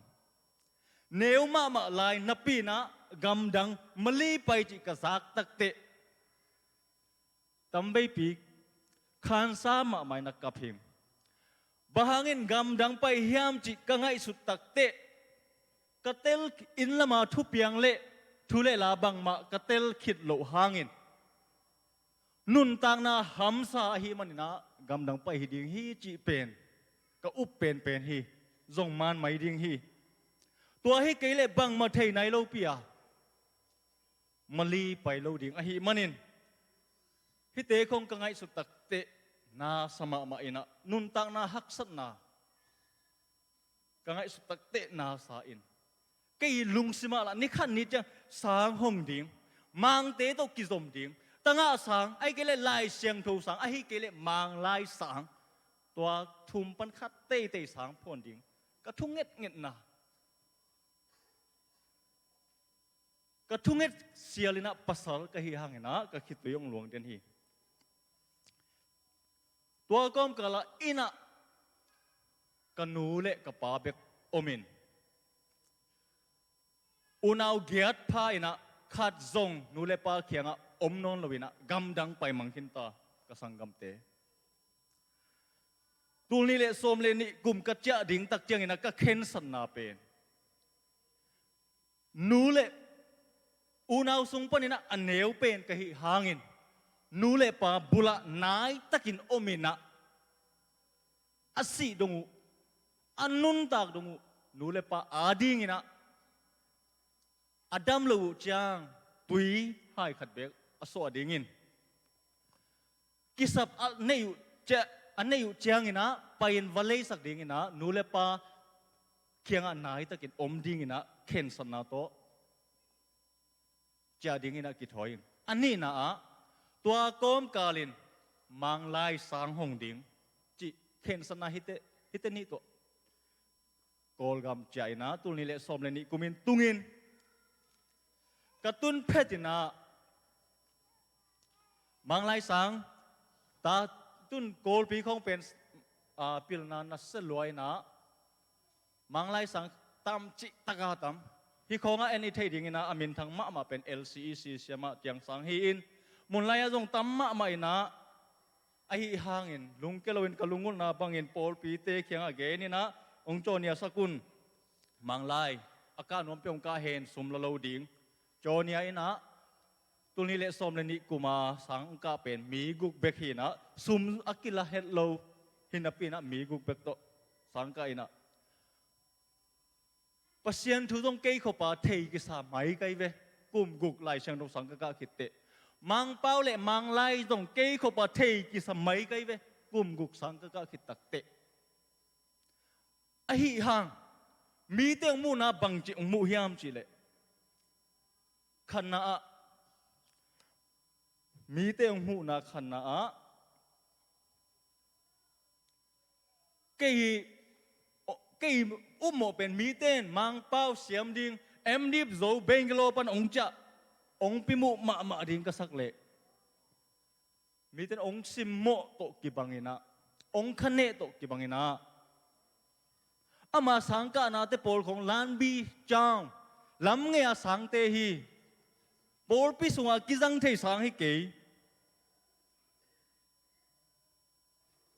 neu mahmah lai napi in ah gamdang Mali pai cih ka zak takteh tamveipi khansa mahmah in ah kap hing. Bang hangin gamdang pai hiam cih ka ngaihsut takteh ka tel, inn lama thupiang le thu le la bangmah ka tel khit loh hangin nuntakna hamsa ahih manin ah gamdang pai hi ding hi cih pen ka up penpen hi. Zong man mai ding hi. Tua hi kei leh bangmah thei nai lopi a Mali pai lo ding ahih manin, hihte khawng ka ngaihsut takteh na sa mahmah in ah, nuntakna haksatna ka ngaihsut takteh na sa in, kei lungsim ah lah ni khat ni ciang sang hong ding, Mangte tawh kizom ding, tangah sang, ahih kei leh Lai Siangtho sang, ahih kei leh Manglai sang, tua thum pan khat teitei sang phuan ding ka thu ngetngetna, ka thunget sial in ah pasal ka hih hangin ah ka khitui hong luang den hi. Tua kawmkal ah inn ah ka nu le ka pa bek om in, unau giat pha in ah khat zong nu le pa kiangah om nawn lo in ah gamdang pai mang khin ta ka sanggamte. Tul nih le sawm le nih kum ka ciah ding tak ciangin ah ka khensatna pen nu le unau sung panin ah a neu pen ka hih hangin, nu le pa bulah naitakin om in ah, a sih dong uh, a nuntak dong uh, nu le pa a dingin ah a dam lo uh ciang tui hai khat bek a suah dingin, kisap a neih uh cia-, a neih uh ciangin ah pai-in va leisak dingin ah, nu le pa kiangah naitakin om dingin ah khensatna tawh ciah dingin ah kithawi in. A nihna ah, tua kawmkal in Manglai sang hong ding cih khensatna hihte, hihte nih tawh Kawlgam ciah in ah, tul nih le sawm le nih kumin tungin ka tun phet in ah, Manglai sang Tun Kawlpi khawng pen, a, pilna nasia lua in ah, Manglai sang tam cih taka tam. Hih khawngah en i theih dingin ah a minthang mahmah pen L C E C siamah tiang sang hi-in, munlai ah zong tam mahmah in ah, ahi hangin lungke loin ka lungulhna bangin pawlpite kiangah genin ah, hong cawnia sak un. Manglai a kah nuam peuh hong kah hen, sum la lo ding. Cawnia in ah, tul nih le sawm le nih kuma sang kah pen mi guk bek hi in ah, sum a kila het lo hi napi in ah mi guk bek tawh sang kah in ah, Pasian thu zong kei khop a thei kisa mai kai ve. Kum guk Lai Siangtho sang ka kah khit teh, Mangpau le Manglai zong kei khop a thei kisa mai kai ve. Kum guk sang ka kah khit tak teh, ahi hang mite hong muhna bangci hong muh hiam cih leh, khatna ah, mite hong muhna khatna ah, kei, kei upmawh pen mite in Mangpau siam ding, M Div Zo Bangalore pan hong ciah, hong pi muh mahmah ding ka sak leh, mite in hong simmawh tawh kibang in ah, hong khaneh tawh kibang in ah, ama sang kahnate pawl khawng lanbi, ciang, lam ngei a sangte hi. Pawlpi sungah kizang thei sang hi kei.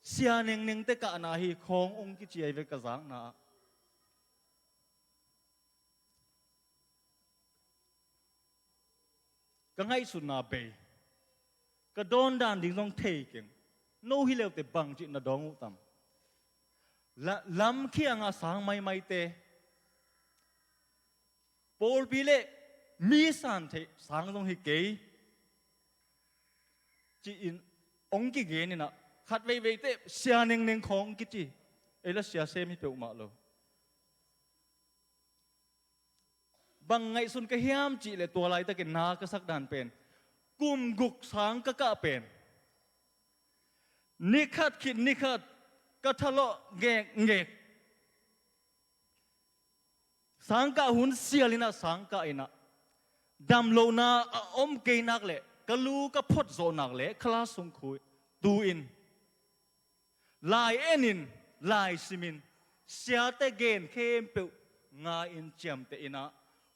Sia nengnengte kahna hi khawng hong kici ahi ve ka zakna ah. Ka ngaihsutna bei, ka dawndan ding zong thei keng. No hi leute bangci na dawng uh tam? La-, lam khianga sang maimaite, pawlpi le mi san theih sang zong hi kei, ci-in hong kigen in ah, khat veivei teh sia nengneng khawng kici, ei la sia sem hi peuhmah lo. Bang ngaihsun ka hiam cih leh, tua laitakin na ka sak dan pen, kum guk sang ka kah pen, ni khat khit ni khat ka thalawh ngekngek. Sang kah hun sial in ah, sang kah in ah, dam lohna a om kei nak leh, ka lu ka phot zawh nak leh, khala sung khui, tu-in, lai en in, lai sim in, siate gen khempeuh ngai-in ciamteh in ah,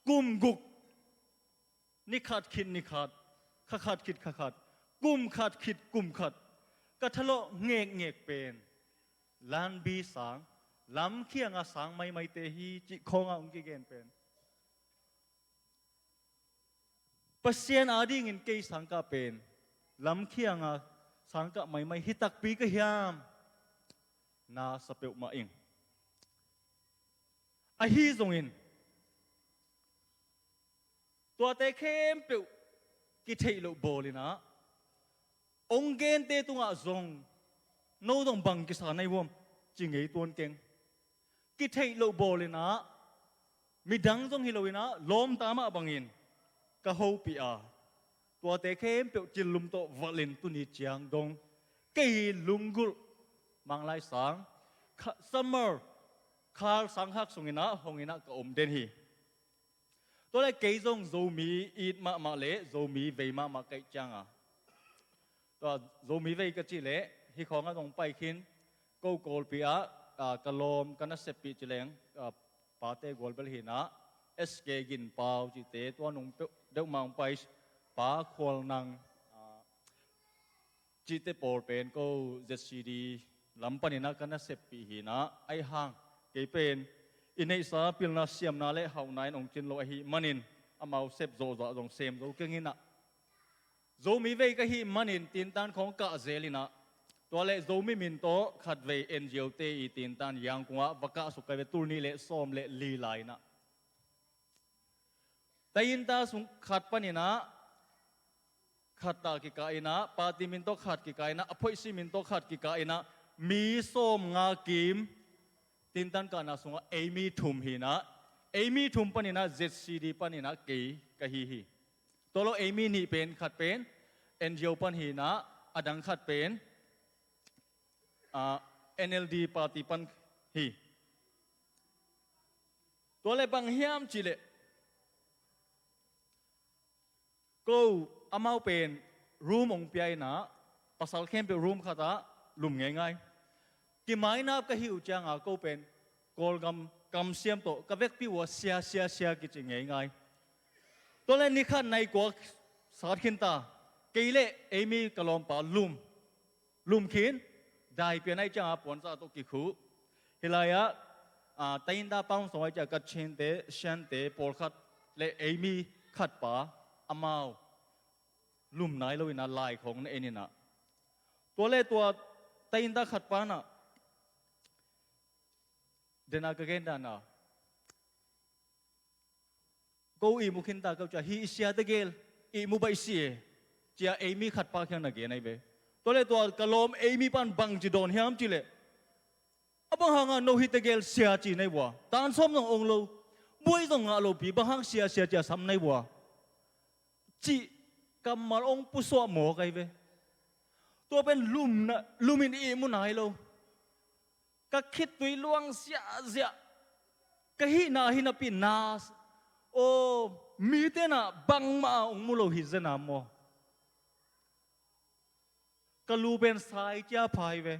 kum guk, ni khat khit ni khat, kha khat khit kha khat, kum khat khit kum khat, ka thalawh ngekngek pen, lanbi sang, lam khianga sang maimaite hi cih khawngah hong kigen pen, Pasian adingin kei sang kah pen, lam khianga sang kah maimai hi takpi ka hiam? Na sa peuhmah ing. Ahi zongin, tuate khempeuh kitheih loh bawl in ah, hong gente tungah zong, no zong bang kisa na hi uam, ci ngei tuan keng. Kitheih loh bawl in ah, midang zong hi lo in ah, lawmta mah bangin ka hopih a, tuate khempeuh cillum tawh valh in tuni ciang dong, kei lunggulh Manglai sang, kha-, summer, khal sang hak sung in ah, hong in ah ka om den hi. Tua leh kei zong Zomi it mahmah leh Zomi vei mahmah ka hih ciangin, tua Zomi vei ka cih leh, hih khawngah zong pai khin, ko Kawlpi ah, a, ka lawm, ka naseppih ci leng, a, Pate Gualbel hi in ah, S K Gin Pau cihte, tua nung peuh deuhmah hong pai, Pa Khual Nang, a, cihte pawl pen ko Z C D lam panin ah ka naseppih hi in ah, ahi hang kei pen i neihsa pilna siamna le hauhna in hong cin lo ahih manin, amau sep zawhzawh zong sem zo keng in ah, Zomi vei ka hih manin tintan khawng kah zel in ah, tua leh Zomi min tawh khatvei N G O te i tintan Yangkung ah va kahsuk ka hi ve, tul nih le sawm le li lai in ah. Tainta sung khat panin ah, khat ta kikah in ah, party min tawh khat kikah in ah, a phoihsi min tawh khat kikah in ah, mi sawmnga kim, tintan kahna sungah ei mi thum hi in ah, ei mi thum panin ah, Z C D panin ah kei ka hi hi. Tua lo ei mi nih pen, khat pen N G O pan hi in ah, a dang khat pen, a, N L D party pan hi. Tua leh bang hiam cih leh, ko amau pen room hong pia in ah, Pasal khempeuh room khatah lum ngeingai. Kimainap ka hih uh cianga ko pen Kawlgam kamsiam tawh ka vekpi uh a sia, sia, sia kici ngeingai. Tuale nikhat nai kua sat khinta, kei le ei mi ka lawmpa lum. Lum khin, dai pian aih cianga puanza tawh kikhuh. Hilai-ah tainda pang sawng aih cianga Kachinte, Siante pawlkhat le ei mi khatpa amau lum nai lo inah lai khawng na en inah. Tuale tua tainda khatpa nah dena ka gen dana, ko ihmu khinta ko cia, hih i sia tegel ihmu baih si e, cia ei mi khatpa khiang na gen aih ve. Tuale tua ka lawm ei mi pan bangci dawn hiam cileh, a bang hanga no hih tegel sia ci nai vua, tan sawm zong ong lo, buai zong ngah lopi bang hang sia, sia cia sam nai vua, cih kammal ong pusuah mawk aih ve. Tua pen lum in ihmu nai lo. Ka khitui luang siahziah. Ka hihna hi napi na, aw, mite nah bangmah a ong mu lo hi zena maw. Ka lu pen sai cia phai ve.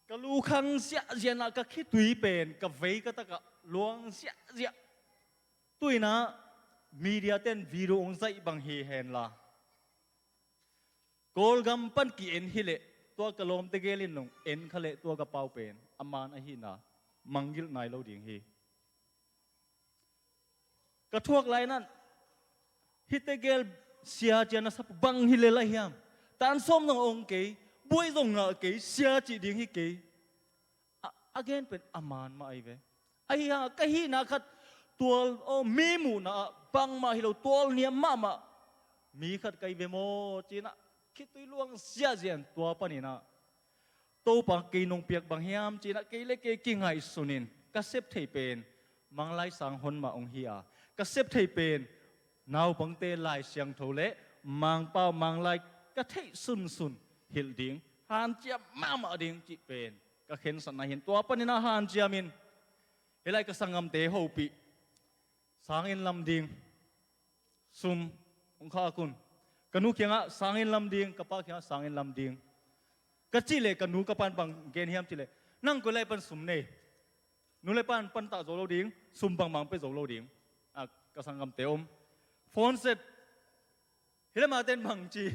Ka lu khang siahziah nah ka khitui pen ka vei ka takah luang siahziah. Tuinah media ten video ong zaih bang hi henla, Kawlgam pan ki-en hileh, tua ka lawm tegel in nong en kha leh tua ka pau pen a man ahihna mangngilh nai lo ding hi. Ka thuak lai nan hih tegel sia cia na sap bang hi lel ahi hiam? Tan sawm zong ong kei, buai zong ngah kei, sia cih ding hi kei. A gen pen a man mah aih ve. Ahi hanga ka hihna khat tual, aw, mi muhna ah bangmah hi lo, tual niam mahmah mi khat ka hi ve maw cinah khitui luang siahziah in tua paninah Topa kei nong piak bang hiam cinah kei le kei kingaihsunin ka sep thei pen Manglai sang hon mah ong hi a, ka sep thei pen naupangte Lai Siangtho le Mangpau Manglai ka theih sunsun hilh ding, hanciam mahmah ding cih pen ka khensatna hi in tua paninah hanciamin hilai ka sanggamte hopih, sanginn lam ding sum ong khak un. Ka nu kiangah sanginn lam ding, ka pa kiangah sanginn lam ding ka cih leh ka nu ka pan bang gen hiam cih leh, nang koi lai pan sum nei? Nu le pan pantah zo lo ding, sum bangmah pia zo lo ding. A, ka sanggamte om. Phone set. Hi le maten bang ci?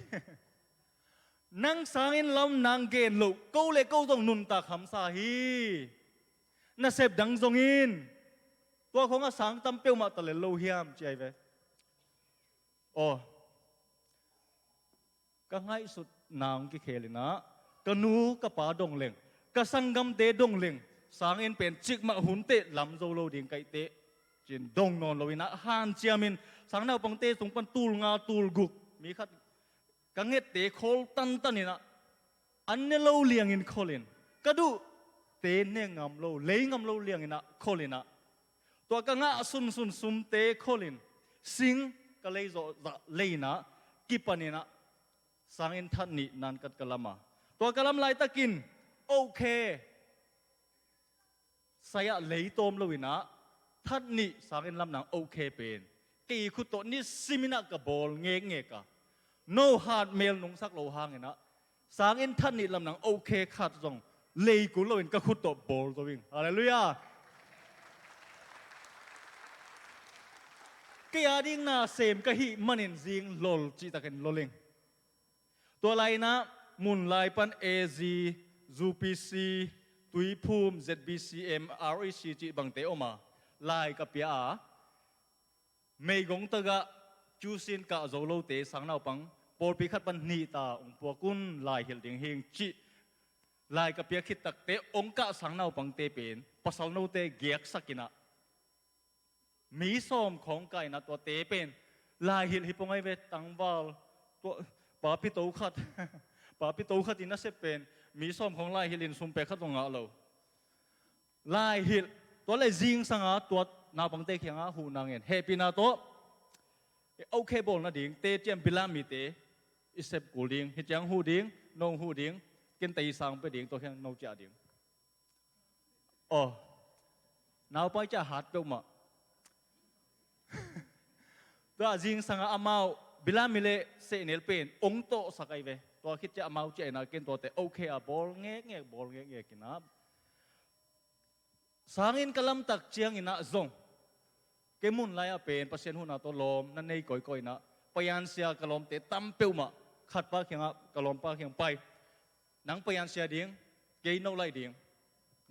Nang sanginn lam nang gen loh, ko le ko zong nuntak hamsa hi. Nasep dang zongin tua khawngah sang tam peuhmah ta lel lo hiam ci aih ve. Aw, ka ngaihsutna hong kikhel inah ka nu ka pa dong leng, ka sanggamte dong leng, sanginn pen cikmah hun teh lam zo lo ding ka hi teh ci-in dong nawn lo inah hanciamin sang naupangte sung pan tul nga tul guk mi khat ka ngette khol tantan inah an ne lo liangin kholin, ka duhte ne ngam lo, lei ngam lo lianginah khol inah tua ka ngah sunsun sumte kholin sing ka lei zawhzah lei inah kipan inah sanginn that nih nankat ka lam a, tua ka lam laitakin, okay, sai-ah lei tawm lo inah that nih sanginn lam nang okay pen kei khut tawh nisim inah ka bawl ngekngek a, no hat mel nungsak lo hanginah sanginn that nih lam nang okay khat zong lei kul loin ka khut tawh bawl zo ing. Halleluiah. Kei a ding na sem ka hih manin zing lol cihtakin lol ing. Tua lai inah mun lai pan A Z, U P C, Tuiphum, Z B C M, R E C cih bangte om a, lai ka pia a, meigong tagah cusin kah zo lote sang naupang pawlpi khat pan nih ta ong puak un, lai hilh ding hing cih lai ka pia khit takte ong kah sang naupangte pen pasal note giaksak inah mi sawm khawng kah inah tuate pen lai hilh hi pong aih ve. Tangval, tua, papi to khat, papi to khat in a sep pen mi sawm khawng lai hilh in sum pek khat zong ngah lo. Lai hilh, tua le zingsanga tua naupangte kiangah huhna ngen, hehpihna tawh, okay bawl nading te ciam bilam mite i sep kul ding, hih ciang huh ding, no huh ding, ken tei sang pia ding, tua khiang no ciah ding. Aw, naupai ciah hat peuhmah. Tua zingsanga amau Bilam mi le sehnel pen ong tawhsak ahi ve. Tua khit ciah amau ciah inah ken tuate okay a bawl ngekngek bawl ngekngek inah. Sangin ka lamtak cianginah zong kei mun lai-ah pen Pasian huhna tawh lawm na nei kawikawi inah, payansia ka lawmte tam peuhmah khatpa kiangah ka lawmpa kiang pai. Nang payansia ding, kei no laih ding.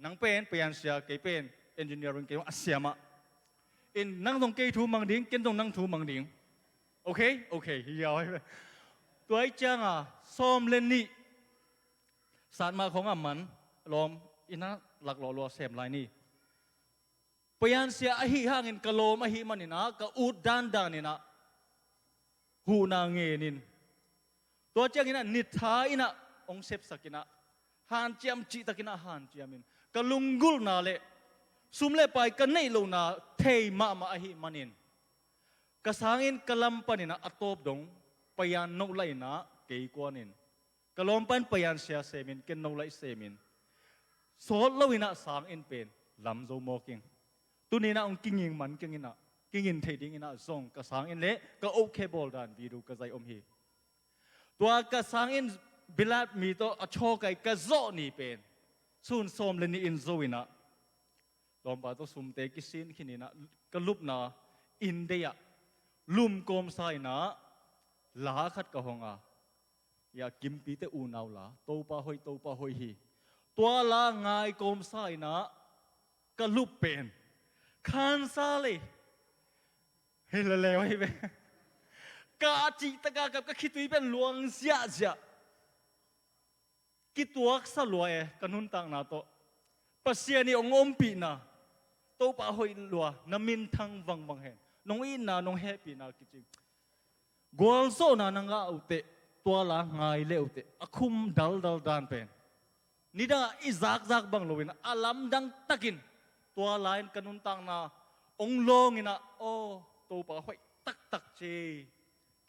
Nang pen payansia, kei pen engineering, kei a siamah. In nang zong kei thu mang ding, ken zong nang thu mang ding. Okay? Okay. Hi yau ahi ve. Tua ih cianga sawm le nih satmah khawngah man lawm inah laklawh lua sem lai ni. Payansia ahi hangin ka lawm ahi maninah ka ut dandan inah huhna ngenin, tua cianginah nitha inah ong sepsak inah hanciam cihtakinah hanciamin ka lunggulhna le sum le pai ka neih lohna thei mahmah ahi manin ka sangin ka lam paninah a tawp dong payan no laih inah kei kuanin ka lawm pan payansia semin ken no laih semin sawt loinah sangin pen lam zo mawk ing. Tuninah ong kinging man kinginah kingin theih dinginah zong ka sangin le ka okay bawl dan video ka zaih om hi. Tua ka sangin bilat mi tawh a chawkai ka zawh ni pen sun sawm le nih in zo inah lawmpa tawh sumte kisin khininah ka lupna inn deiah lum kawmsa inah la khat ka hong a. Ia kimpite unau la Topa hoih, Topa hoih hi. Tua la ngai kawmsa inah ka lup pen khansa lei hei laleu ahi ve. Ka a cihtaka kap ka khitui pen luang ziahziah. Kituaksa lua e ka nuntakna tawh. Pasian ih ong ompihna Topa hoih lua, na minthang vangvang hen. Nong itna nong hehpihna kici. Gualzawhna na ngah uhteh tua la ngai le uhteh a khum daldal dan pen nidang ah i zakzak bang loin a lamdang takin tua la in ka nuntakna ong lawng inah aw Topa hoih taktak ci.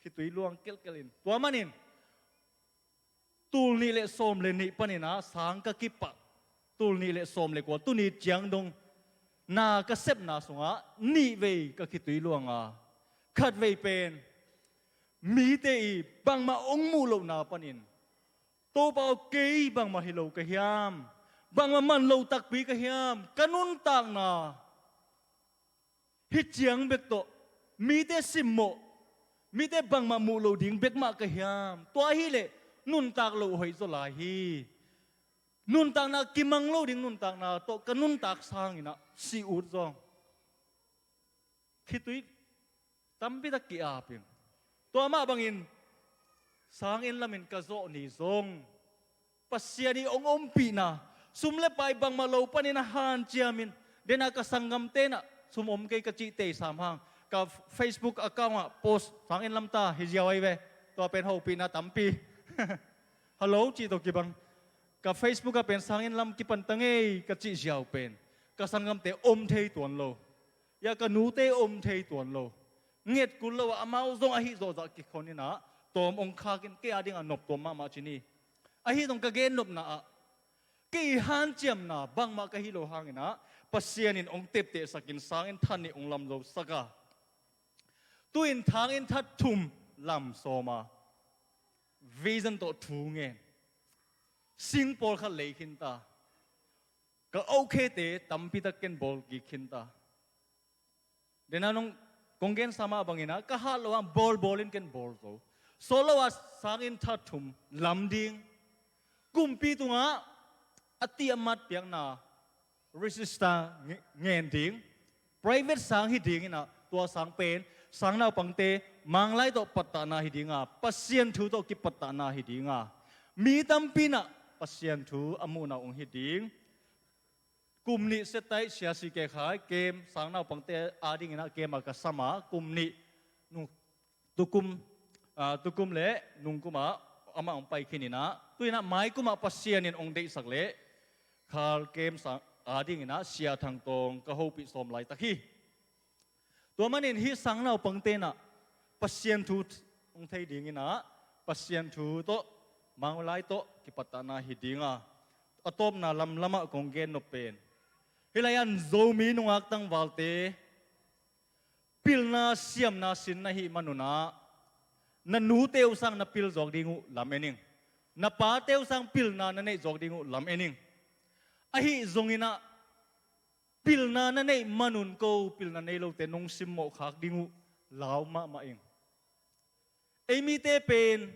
Khitui luang kelkel in tua manin tul nih le sawm le nih paninah sang ka kipah. Tul nih le sawm le kua tuni ciang dong na ka sepna sungah nih vei ka khitui luanga khat vei pen mite ih bangmah ong muh lohna panin Topa aw kei bangmah hi lo ka hiam? Bangmah man lo takpi ka hiam? Ka nuntakna hih ciang bek tawh mite simmawh, mite bangmah muh lo ding bek mah ka hiam? Tua hileh nuntak loh hoih zaw lai hi. Nuntakna kimang lo ding nuntakna tawh ka nuntak sanginah si ut zawng. Khitui tampitak ki-ap in. Tua mah bangin sangin lamin ka zawh ni zong Pasian ih ong ompihna sum le pai bangmah lo panin a hanciamin dena ka sanggamte nah sum om kei ka cih tei sam hang ka Facebook account ah post sangin lamta hi ziau ahi ve. Tua pen hopihna tampi. Hello cih tawh kibang. Ka Facebook ah pen sangin lam kipanta ngei ka cih ziau pen ka sanggamte om thei tuan lo. Ia ka nute om thei tuan lo. Nget kul lo ah amau zong ahi zawhzah kikhon inah tawm ong khakin kei a dingah nop tuam mahmah ci ni. Ahi zong ka gennopna ah kei hanciamna bangmah ka hi lo hanginah Pasian in ong teptehsakin sangin than nih ong lamzosak a. Tu-in thangin that thum lam sawma vision tawh thu ngen. Sing pawlkhat lei khinta. Ka okhete tampitak ken bawl kik khinta. Dena nong kong gensa mah banginah ka hat lo ang bawlbawl in ken bawl zo. Sawt lo ah sangin that thum lam ding. Kumpi tungah a tiamat piakna register ngen ding. Private sang hi dinginah tua sang pen sang naupangte Manglai tawh pattahna hi dinga Pasian thu tawh kipattahna hi dinga mi tampi inah Pasian thu a muhna ong hi ding. Kum nih setaih siasi kekhai kem sang naupangte a dinginah kem a ka sama kum nih nung tukum, ah, tukum le nungkum ah amah ong pai khin inah tu inah maikum ah Pasian in ong deihsak leh khal kem sang a dinginah sia thangtawng ka hopih sawm laitak hi. Tua manin hih sang naupangte inah Pasian thu ong thei dinginah Pasian thu tawh Manglai tawh kipattahna hi dinga a tawpna lamlamah kong gennop pen hih lai-an Zomi nungak tangvalte pilna siamna sin na hih manunah Na nute uh sang na pil zawk ding uh lam en ing. Na pate uh sang pilna na neih zawk ding uh lam en ing. Ahi zongin ah pilna na neih manun ko pilna nei lote nong simmawh khak ding uh lau mahmah ing. Ei mite pen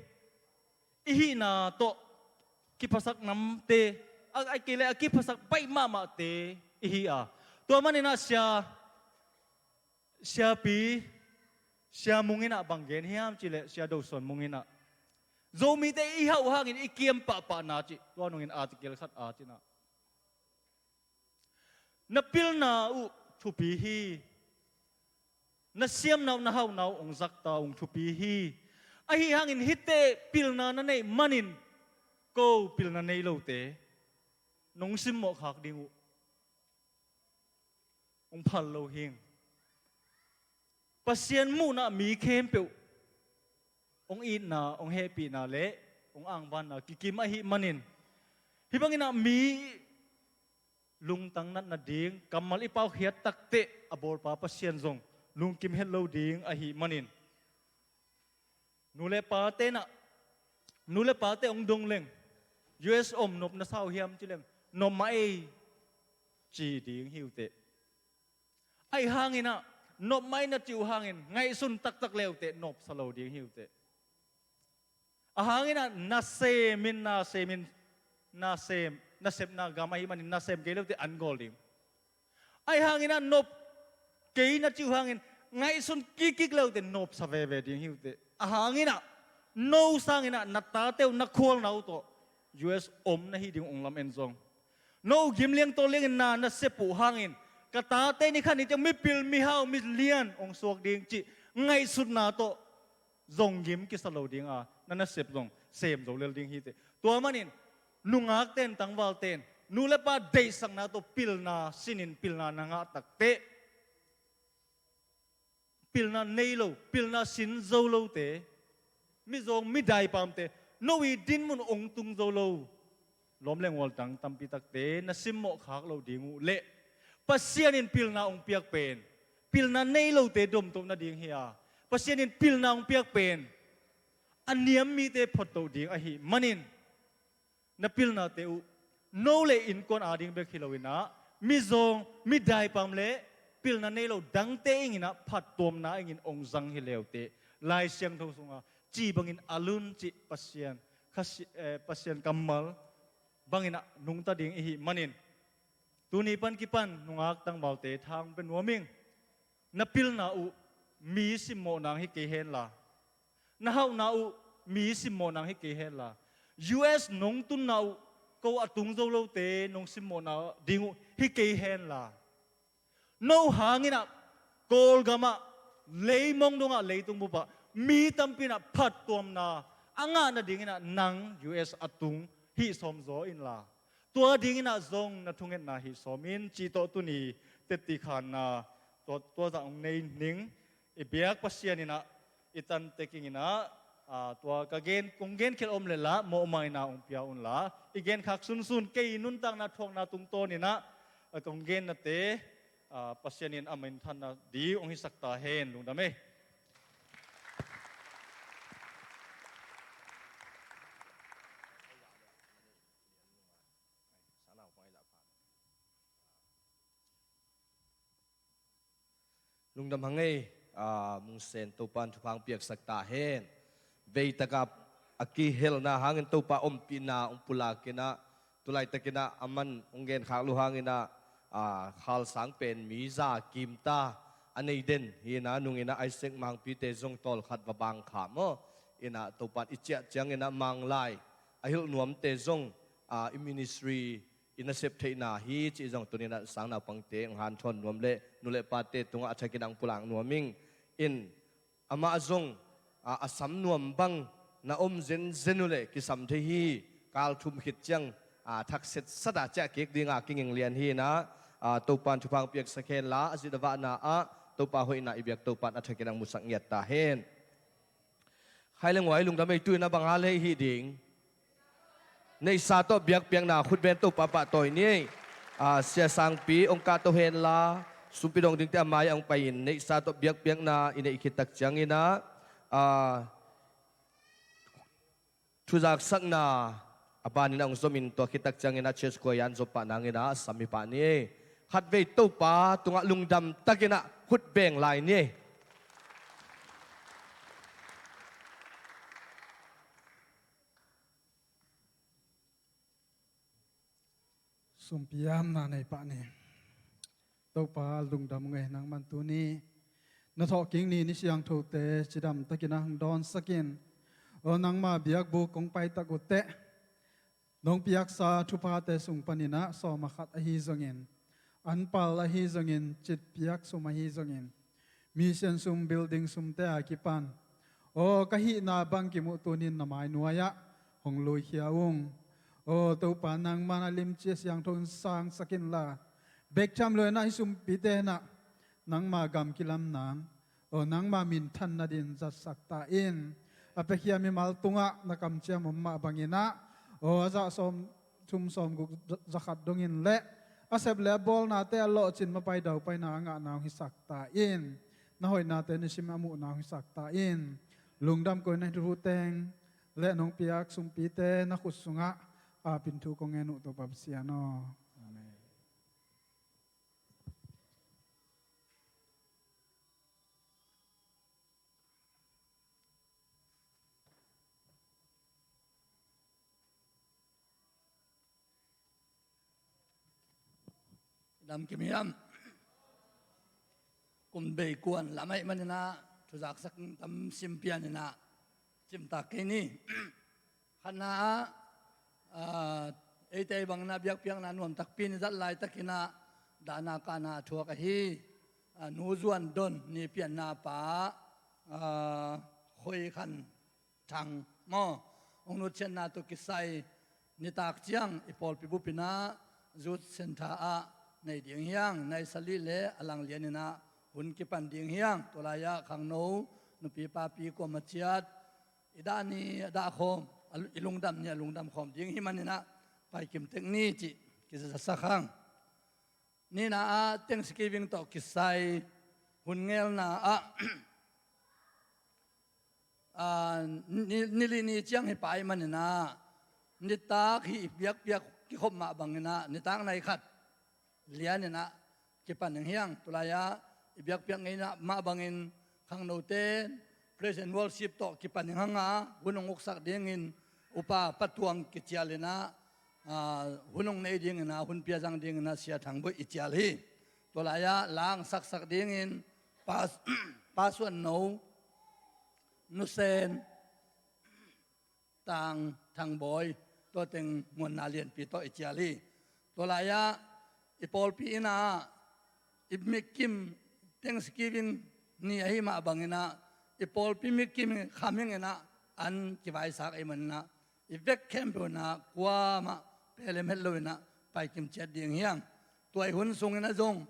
i hihna tawh kiphasak namte, a, a kei le a kiphasak baih mahmahte i hi a. Tua manin ah sia, siapi, sia Mung in ah bang gen hiam cih leh sia Dosuan Mung in ah Zomite i hauh hangin i kiam pahpahna cih tua nungin article khat a cih na. Na pilna uh thupi hi. Na siamna uh, na hauhna uh hong zakta uh thupi hi. Ahi hangin hihte pilna na neih manin ko pilna nei lote nong simmawh khak ding uh hong phal lo hing. Pasian muhna mi khempeuh hong itna, hong hehpihna le hong angvanna kikim ahih manin, hih bangin ah mi lungtang natna ding kammal i paukhiat takteh a bawlpa Pasian zong lungkim het lo ding ahih manin, nu le pate in ah, nu le pate hong dong leng, U S om nop na sa uh hiam ci leng, nop mah ei ci ding hi uh teh. Ahi hangin ah nop mah ei na cih uh hangin ngaihsun taktak le uh teh nopsa lo ding hi uh teh. A hangin ah nasem in, nasem in, nasem, nasepna gam ahih manin nasem kei le uh teh an gawl ding. Ahi hangin ah nop kei na cih uh hangin ngaihsun kikkik le uh teh nopsa veve ding hi uh teh. A hangin ah no sangin ah na tate uh, na khualna uh tawh U S om na hi ding uh hong lam en zong, no gim liang tawl liangin na na sep uh hangin ka tate ni khat ni ciang mipil, mihau, milian hong suak ding cih ngaihsutna tawh zong gim kisa lo ding a, na nasep zong sem zo lel ding hi teh. Tua manin nungakten, tangvalten nu le pa deihsakna tawh pilna sinin pilna na ngah takteh, pilna nei lo, pilna sin zo lote, mizawng midaipamte, no i dinmun hong tung zo lo lawm le ngual dang tampi takte na simmawh khak lo ding uh leh, Pasian in pilna hong piak pen pilna nei lote domtoh nading hi a, Pasian in pilna hong piak pen a niam mite phottoh ding ahih manin, na pilnate uh no le innkuan ading bek hi loin ah, mizawng midaipam le pilna nei lo dangte ingin ah phattuamna ingin hong zang hi le uh teh. Lai Siangtho sunga ci bangin a lun cih Pasian, kha si-, eh, Pasian kammal bangin ah nungta ding i hih manin, tuni pan kipan nungak tangvalte tha hong pia nuam ing. Na pilna uh mi simmawh nang hi kei henla, na hauhna uh mi simmawh nang hi kei henla, U S nong tunna uh ko a tung zo lote nong simmawhna ding uh hi kei henla, no hangin ah Kawlgam ah, leimong dongah, leitung bupah mi tampi in ah phattuamna a ngah nadingin ah nang U S a tung hih sawm zaw inla, tua dingin ah zong na thungetna hih sawm in cih tawh tuni tetti khanna tua, tua zah hong nei ning. I biak Pasian in ah i tantek ingin ah, aa, tua ka gen, kong genkhial om leh lah mawhmaina hong pia unla, i genkhak sunsun kei nuntakna thuakna tungtawnin ah, aa, kong gennate, aa, Pasian in a minthanna ding hong hisak ta hen. Lungdam ei. Lungdam hang ei, aa, Mungsen, Topan thupha hong piaksak ta hen. Veitakah a kihelna hangin Topa ompihna hong pulak in ah, tulaitakin ah a man hong genkhak loh hangin ah, aa, khalsang pen mi za kimta a nei den hi in ah, nungin ah Isaac Mangpite zong tawlkhat va bang kha maw. In ah Topan i ciah ciangin ah Manglai a hilh nuamte zong, aa, i ministry i nasep theihna hi cih zong tuni in ah sang naupangte hong hanthawn nuam leh nu le pate tungah a thakin ah hong pulak nuam ing. In amah zong, aa, a sam nuam bang na om zenzen uh leh kisam thei hi. Kal thum khit ciang, aa, thak setsat a ciah kik dinga kinging lian hi in ah, aa, Topan thupha hong piaksak henla, a zit a vahna ah Topa hoihna i biak Topan a thakin ah hong musak ngiat ta hen. Khai le nguai, lungdam ei. Tu-in ah bang hal ei hih ding? Neihsa tawh biakpiakna khutbeng Topa pahtawi ni ei. Aa, Sia Sangpi hong kahto henla, sumpi dong dingte a mai-ah hong pai-in neihsa tawh biakpiakna i neih khit tak ciangin ah, aa, thuzaksakna a banin a hong zomin tua khit tak ciangin a church choir in zop pah nangin a sam hi pah ni. Khatvei Topa tungah lungdam takin a khut beng lai ni. Sumpiamna nei pah ni. Topa lungdam ngei nangman tuni na thawhkik ni ni siangthote cidam takin a hong dawnsak in. Aw nangma biakbuk kong paitak uhteh nong piaksa thuphate sung panin a sawm a khat ahi zongin, anpal ahi zongin, citpiak sum ahi zongin, mission sum, building sumte a kipan aw ka hihna bang kimuh tunin na mainuai ah hong luikhia ung. Aw Topa nangman a limci a siangtho in sangsak inla, bek tham lo in a hih sumpite in a nangma gam kilamna, aw nangma minthan nadin zatsak ta in. A piakhia mimal tungah na kamciam om mah bangin a, aw a zah sawm thum sawm guk za khat dongin le a sep le a bawlnate a lawhcin mapai daupaina a ngahna hong hisak ta in. Na hoihnate nisim a muhna hong hisak ta in. Lungdam koihna hi thu teng le nong piak sumpite na khut sungah a pin thu kong ngen uh Topa Pasian aw. Amen. Dam kim hiam? Kum bei kuan lam ahih manin a thuzaksak tam sim pian in a cimtak kei ni. Khatna ah, ah, eite bangin a biakpiakna nuam takpi ni zat laitakin a dahna kahna a thuak ahi, ah, Nu Zuan Don ni pianna pa, ah, Khoi Khan Thang maw, hong nutsiatna tawh kisai nitak ciang i pawlpi bup in a Youth Centre ah nei ding hi hang. Nai sali le a lang lian in a hun kipan ding hi hang. Tua lai ah khangno, nupi papi kuamah ciat i dah ni a dah khawm, a lu-, i lungdam ni a lungdam khawm ding hi manin a pai kim tek ni cih kizatsak hang. Nihna ah Thanksgiving tawh kisai hun ngelna ah, ah, ni, ni li ni ciang hi pah ahih manin a nitak hih i biakpiak kikhop mah bangin a nitak nai khat lian in a kipan ding hi hang. Tulai ah i biakpiak ngeina mah bangin khangnote praise and worship tawh kipan ding hang a, hun hong uksak dingin upa Pa Tuang kicial in a, ah, hun hong nei dingin a, hun pia zang dingin a Sia Thang Bawi i cial hi. Tulai ah la hong saksak dingin Pa, Pa Suan No, Nu Sen, Tang Thang Bawi, tua teng muanna lianpi tawh i cial hi. Tua lai ah i pawlpi in a i mikim Thanksgiving ni ahih mah bangin a i pawlpi mikim khamhing in a an kivaisak ahih manin a i vek khempeuh in a kuamah pelem het lo in a paikim ciat ding hi hang. Tua i hun sungin a zong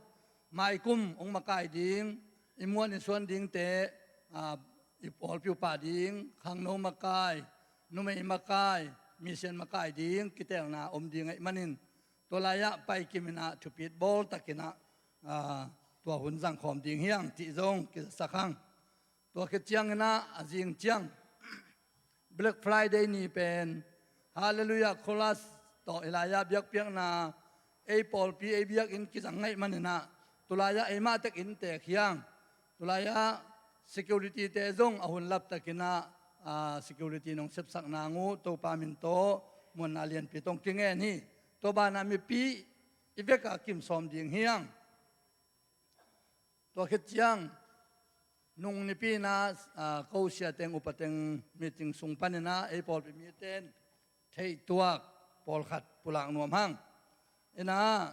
maikum hong makai ding, i muan i suan dingte, ah, i pawlpi upa ding, khangno makai, numei makai, mission makai ding kitelna om ding ahih manin tua lai ah paikim in a thupit bawl takin a, ah, tua hun zangkhawm ding hi hang cih zong kizatsak hang. Tua khit ciangin a, a zing ciang Black Friday ni pen Hallelujah Chorus tawh i lai ah biakpiakna ei pawlpi ei biakinn kizang ngaih manin a, tulai ah eimah tek in teek hi hang. Tulai ah security te zong a hun lap takin a, ah, security nong sepsak nang uh Topa min tawh muanna lianpi tawh kingen hi. Tua banah mipi i vek a kim sawm ding hi hang. Tua khit ciang nung nipi in a, ah, ko sia teng upa teng meeting sung panin a ei pawlpi mite in theih tuak pawlkhat pulak nuam hang. In a,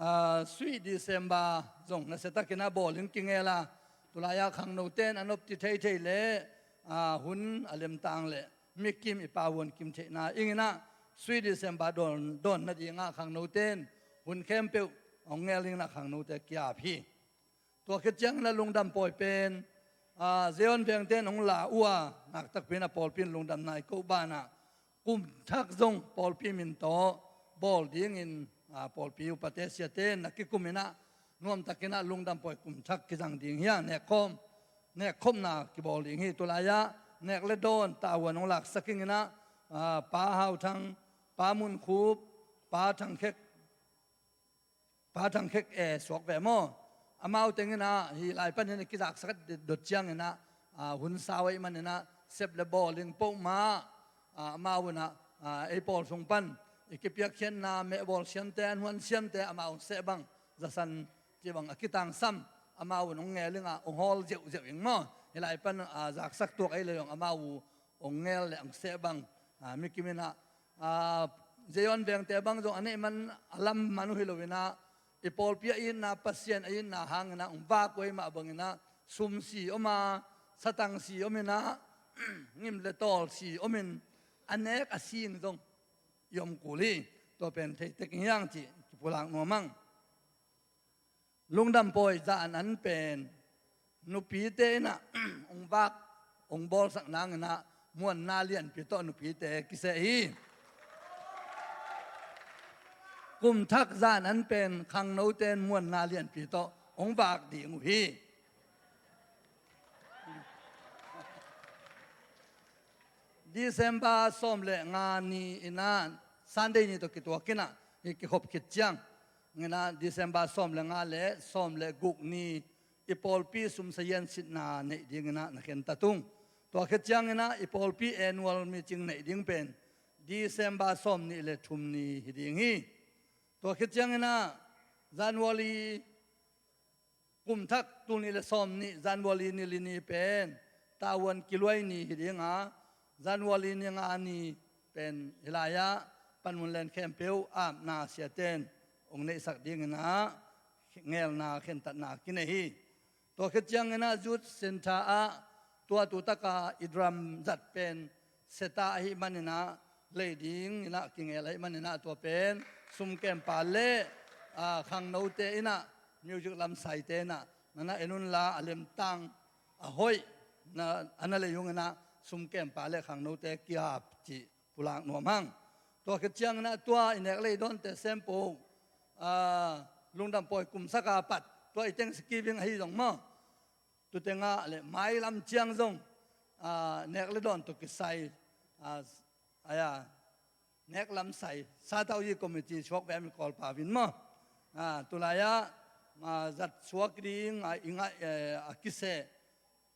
ah, Sweet December zong nasia takin a bawl in kingel a, tulai ah khangnote in a nopci theithei le, ah, hun a lemtang le mikim i pavuan kim theihna ingin a Sweet December dawn, dawn nading a khangnote in hun khempeuh hong ngel dingin a khangnote kiap hi. Tua khit ciangin a lungdam pawi pen, ah, Zion vengte in hong la uh a, nak takpi in a pawlpi in lungdamna i koh banah kum thak zong pawlpi min tawh bawl dingin, ah, pawlpi upate siate in na kikum in a nuam takin a lungdam pawi kum thak kizang ding hi a, nekkhawm, nekkhopna kibawl ding hi. Tulai ah nek le dawn tavuan hong laksak ingin a ah, Pa Hau Thang, Pa Mun Khup, Pa Thang Khek, Pa Thang Khek e suak ve maw? Amau teng in ah hih lai panin a kizaksak dot ciangin ah, ah, hun sau ahih manin ah sep le bawl ding peuhmah, ah, amau in ah, ah, ei pawl sung pan i kipiakkhiatna mehbawl siamte, an huan siamte amau hong seh bang, zasan cih bang a kitangsam amau in hong ngel ing ah hong hawl ziauziau ing maw? Hih lai pan, ah, zaksak tuak ei le zong amau uh hong ngel le hong seh bang, ah, mi kim in ah, ah, Zion vengte bang zong a neih man a lam man uh hi lo in ah, i pawlpi a itna, Pasian a itna hangin ah hong vak uh ahih mah bangin ah, sum si om a, satang si om in ah, ngim le tawl si om in, a nek a sing zong i om kul hi. Tua pen thei tek hi hang cih kipulak nuam hang. Lungdam Pawi zan an pen nupite in ah hong vak, hong bawlsak nangin ah muanna lianpi tawh nupite kiseh hi. Kum Thak zan an pen khangnote in muanna lianpi tawh hong vak ding uh hi. December sawm le nga ni in ah, Sunday ni tawh kituak in ah, hih kikhop khit ciangin ah December sawm le nga le sawm le guk ni i pawlpi sumsa yian sitna neih dingin ah na khentat ung. Tua khit ciangin ah i pawlpi annual meeting neih ding pen December sawm nih le thum ni hi ding hi. Tua khit ciangin ah January, Kum Thak tul nih le sawm nih January ni li ni pen tavuan kiluai ni hi ding a, January ni nga ni pen hih lai-ah panmun len khempeuh apna siate in hong neihsak dingin ah ngelna khentatna kinei hi. Tua khit ciangin ah Youth Centre ah tua tu taka i drum zat pen seta ahih manin ah lei dingin ah kingel ahih manin ah tua pen sumkempa le, ah, khangnote in ah, music lamsaite in ah, na na en unla a lemtang a hoih na, a na lei ungin ah sumkempa le khangnote ki-ap cih pulak nuam hang. Tua khit ciangin ah tua i nek le i dawnte sem peuh, ah, Lungdam Pawi kumsak a pat tua i Thanksgiving ahi zong maw, tu teng ah le mailam ciang zong, ah, nek le dawn tawh kisai, ah, aya, nek lamsai, Satauyi Committee suak ve mi Kawlpau in maw? Ah, tulai-ah, ah, zat suak ding, ah, i ngaih, eh, a kiseh,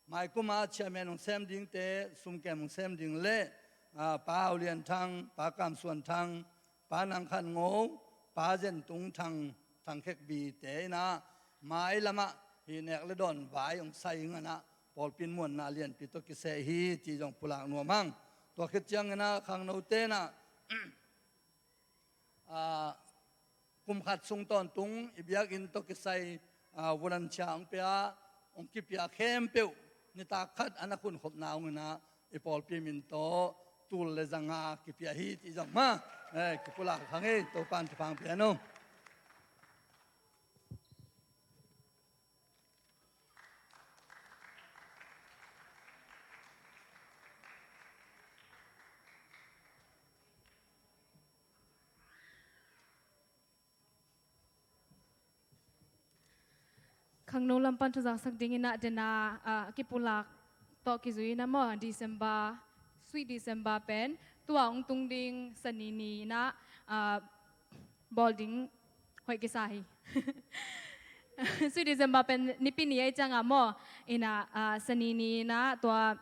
maikum ah chairman hong sem dingte, sumkem hong sem ding le, ah, Pa Hau Lian Thang, Pa Kam Suan Thang, Pa Nang Khan Ngo, Pa Zen Tung Thang, Thang Khek Bite in ah, mailam ah hih nek le dawn vai hong sai ing in ah, pawlpi in muanna lianpi tawh kiseh hi cih zong pulak nuam hang. Tua khit ciangin ah khangnote in ah, ah, kum khat sung tawntung i biakinn tawh kisai, ah, volunteer hong pia, hong kipia khempeuh nitak khat a na khunkhopna hong in ah i pawlpi min tawh tul le zanga kipia hi cih zong maw, eh, kipulak hang hi. Topa'n thupha hong pia hen aw. Khangno lam pan thuzaksak dingin ah den a, ah, kipulak tawh kizui in ah maw, December, Sweet December pen tua hong tung ding Sani ni in ah, ah, bawl ding hoih kisa hi. Sweet December pen Nipi ni ahih ciang a maw, in ah, ah, Sani ni in ah tua,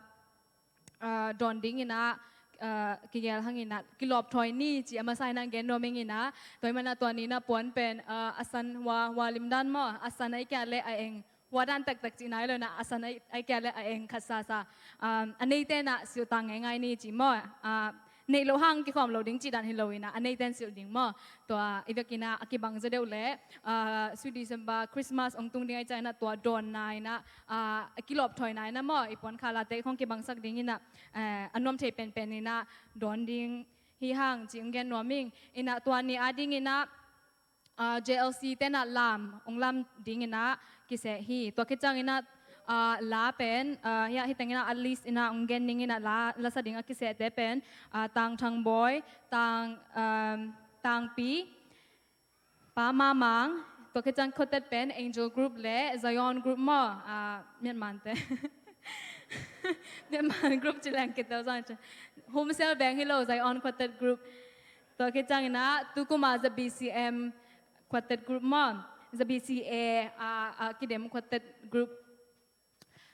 ah, dawn dingin ah, ah, kigel hangin ah kilawpthawi ni cih a masa in ah gen nuam ing in ah, tua ahih manin ah tua ni in ah puan pen, ah, a san, hua, hua lim dan maw, a san ahih kei leh a eng, hua dan taktak cihna hi lo in ah, a san ahih, ahih kei leh a eng khat sasa, ah, a neite in ah silh ta ngeingai ni cih maw, ah, neih loh hang kikhawm lo ding cih dan hi lo in ah, a neite in silh ding maw. Tua i vekin ah a kibang zaw deuh leh, ah, Sweet December, Christmas hong tung ding ahih ciangin ah tua dawnna in ah, ah, a kilawpthawina in ah maw, i puan khalate khawng kibangsak dingin ah, eh, a nuam thei penpen in ah dawn ding hi hang cih hong gen nuam ing. In ah tua ni a dingin ah, ah, J L C te in ah lam hong lam dingin ah kiseh hi. Tua khit ciangin ah, ah, la pen, ah, hih, hih teng in ah a list in ah hong gen ning in ah, la, la sa ding a kisehte pen, ah, Tang Thang Bawi, Tang, um, Tangpi, Pa Ma Mang, tua khit ciang khuatet pen Angel Group le Zion Group maw, ah, Myanmar te. Myanmar group ci leng kitel zong ci. Home Cell Band hi lo, Zion Quartet group. Tua khit ciangin ah, tu kum a ZBCM Quartet group maw, ZBCA a, a kidem quartet group.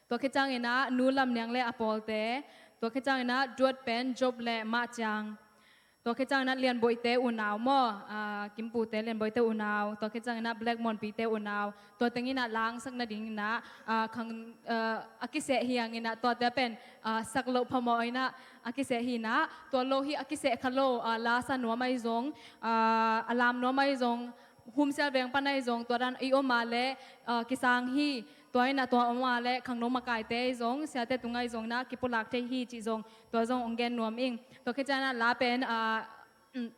Tua khit ciangin ah, Nu Lam Niang le a pawlte. Tua khit ciangin ah, duet pen Job le Mah Ciang. Tua khit ciangin ah, Lian Boite unau maw, a, Kim Pute, Lian Boite unau. Tua khit ciangin ah, Black Monpite unau. Tua tengin ah, la hong sak nadingin ah, a, khang, a, a kiseh hi hangin ah, tuate pen, a, sak loh phamawh in ah, a kiseh hi in ah, tua lo hi a kiseh kha lo, a, la sa nuam ahi zong, a, a lam nuam ahi zong, Home Cell Band pan ahi zong, tua dan i om a leh, a, kisang hi. Tua in ah tua om a leh, khangno makaite ahi zong, siate tung ahi zong in ah kipulak thei hi cih zong, tua zong hong gen nuam ing. Tua khit ciangin ah, la pen, a, mm,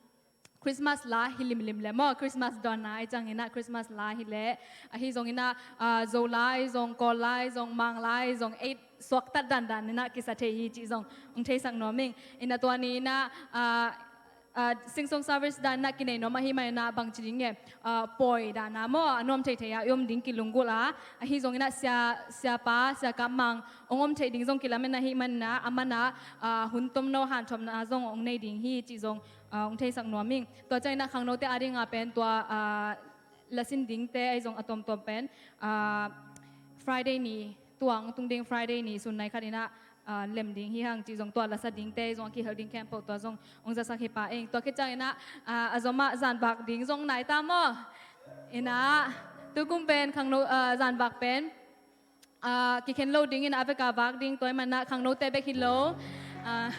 Christmas la hi limlim leh maw, Christmas dawnna ahi ciangin ah, Christmas la hi leh, ahi zongin ah, a, Zo la ahi zong, Kawl la ahi zong, Mang la ahi zong, ei suaktat dandan in ah kisa thei hi cih zong hong theisak nuam ing. In ah tua ni in ah, a, a, Sing Song Service dan in ah kinei nuam ahih manin ah, bangci ding e, a, pawi dan a maw, a nuam theithei a i om ding kilunggulh a, ahi zongin ah sia, siapa, Sia Kam Mang hong om theih ding zong kilamen ahih manin ah, aman ah, a, hun tomno hanthotna zong hong nei ding hi cih zong, a, hong theisak nuam ing. Tua ciangin ah khangnote a ding a pen tua, a, lasin dingte ahi zong a tuamtuam pen, a, Friday ni, tua hong tung ding Friday ni sun nai khat in ah, a, lem ding hi hang cih zong, tua lasa dingte ahi zong a kihel ding khempeuh tua zong hong zasak hi pah ing. Tua khit ciangin ah, a, a zom ah zanvak ding zong nai ta maw? In ah, tu kum pen khangno, a, zanvak pen, a, kikhen lo dingin a vek a vak ding, tua ahih manin ah khangnote bek hi lo, a,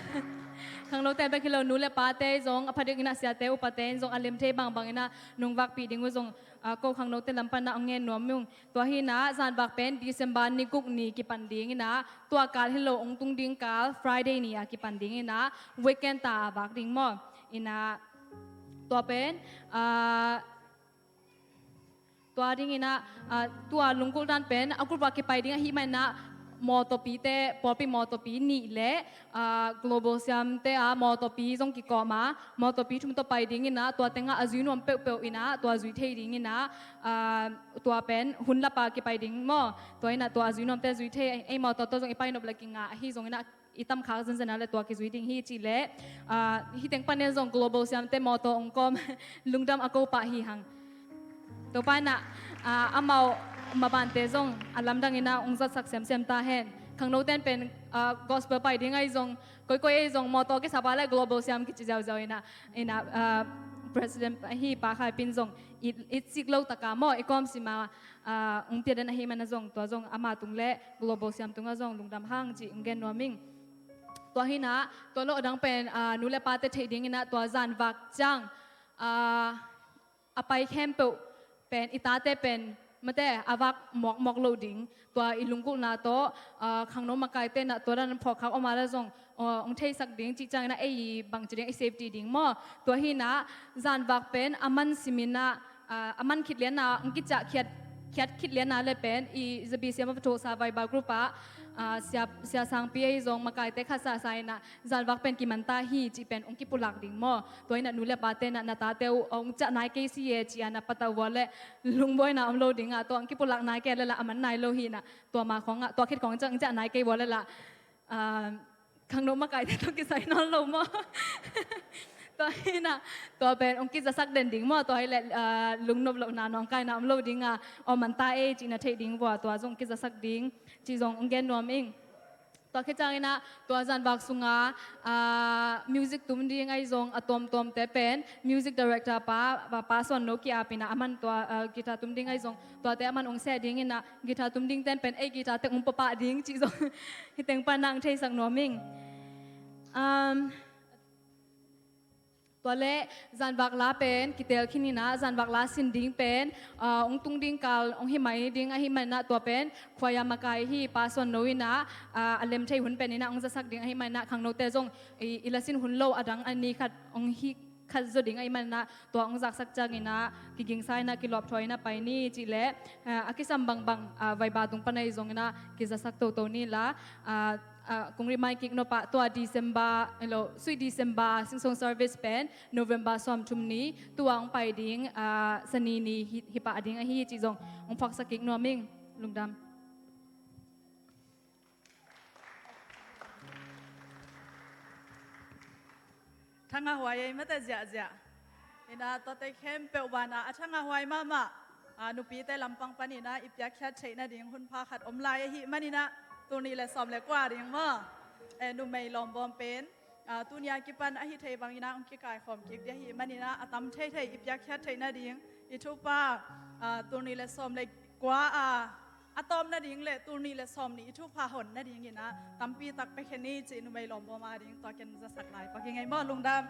khangnote bek hi lo, nu le pate zong, a pha dingin ah siate upate in zong a lem thei bangbang in ah nong vakpih ding uh zong, a, ko khangnote lam pan ah hong ngen nuam ung. Tua hi in ah zanvak pen December ni guk ni kipan ding in ah, tua kal hi lo, hong tung ding kal Friday ni a kipan ding in ah, weekend ta a vak ding maw? In ah, tua pen, a, tua dingin ah, a, tua lunggulh dan pen a group a kipai ding ahih manin ah, mawtawpite, pawlpi mawtawpi nih le, a, Global Siamte a mawtawpi zong kikawm a, mawtawpi thum tawh pai dingin ah, tua tengah a zui nuam peuhpeuh in ah, tua zui thei dingin ah, a, tua pen hun lap a kipai ding maw? Tua in ah tua a zui nuamte zui thei, ei mawtaw tawh zong i pai nop le kinga, ahi zongin ah i tam khak zenzen a leh tua kizui ding hi cih leh, a, hih teng panin zong Global Siamte mawtaw hong kawm, lungdam a ko pah hi hang. Topa in ah, a, amau mabante zong a lamdang in ah hong zatsak semsem ta hen. Khangnote in pen, a, gospel pai ding ahi zong, koikoi ahi zong mawtaw kisap a leh Global Siam kici ziauziau in ah, in ah, a, president ahi Pa Khai Pin zong i, i sik lo tak a maw, i kawm sim a, a, hong pia den ahih manin ah zong, tua zong ama tung le Global Siam tungah zong lungdam hang cih hong gen nuam ing. Tua hi in ah, tua lo a dang pen, a, nu le pate theih dingin ah, tua zanvak ciang, a, a pai khempeuh pen, i tate pen, mate, a vak mawkmawk lo ding. Tua i lunggulhna tawh, a, khangno makaite in ah tua dan phawk khak om a leh zong, a, hong theisak ding, cih ciangin ah ei bangci ding, i safety ding maw? Tua hi in ah, zanvak pen a man simin ah, a, a man khit lian a, hong kiciah khiat, khiat khit lian a leh pen, i ZBCM a va thosa Viber group ah, a, sia, sia sangpi ahi zong makaite khat sasa in ah, zanvak pen kiman ta hi cih pen hong kipulak ding maw? Tua in ah nu le pate in ah, na tate uh hong ciah nai kei si e ci a na patauh vua leh, lungbuaina om lo ding a, tua hong kipulak nai kei leh lah a man nai lo hi in ah, tua ma khawng ah, tua khit khawng ciah, ciah nai kei vua leh lah, a, khangno makaite tawh kisai nawn lo maw? Tua hi in ah, tua pen hong kizasak den ding maw? Tua hi leh, a, lungnop lohna nawngkaina om lo ding a, aw man ta e cih na theih ding vua, tua zong kizasak ding cih zong hong gen nuam ing. Tua khit ciangin ah, tua zanvak sungah, a, music tum ding ahi zong a tuamtuamte pen, music director pa, pa, Pa Suan No ki-ap in ah, aman tua, a, guitar tum ding ahi zong, tuate aman hong seh dingin ah, guitar tum dingte in pen ei guitar teng hong pua pah ding cih zong, hih teng pan ah hong theisak nuam ing. Um, Tua leh zanvak la pen kitel khin in ah, zanvak la sin ding pen, a, hong tung ding kal hong hi mai ding ahih manin ah, tua pen choir makai hi Pa Suan No in ah, a, a lem thei hun pen in ah hong zasak ding ahih manin ah, khangnote zong i, i la sin hun lo a dang a ni khat hong hi khat zaw ding ahih manin ah, tua hong zaksak ciangin ah kigingsa in ah, kilawpthaw in ah pai ni cih leh, a, a kisam bangbang, a, Viber tung pan ahi zongin ah kizasak toto ni la, a, a, kong remind kik nop ah, tua December, hello, sweet December Sing Song service pen November sawmthum ni, tua hong pai ding, a, Sani ni hi, hi pah ding ahi cih zong hong phawksak kik nuam ing. Lungdam. Thangahhuai ei mate ziahziah. Ina tuate khempeuh banah a thangahhuai mahmah. A, nupite lampang paninah i piakkhiat theih nading hunpha khat om lai ahih maninah tul nih le sawm le kua ding maw? E, numei lawmbawm pen a, tunia kipan ahi thei banginah hong kikaikhawm kik dih ahih maninah a tam theithei i piakkhiat theih nading i thupha, a, tul nih le sawm le kua a a tawp nading le tul nih le sawm nih i thupha hon nadinginah tampi tak pia khin ni cih numei lawmbawm a ding tua ken zasak lai pak hi ngei maw? Lungdam.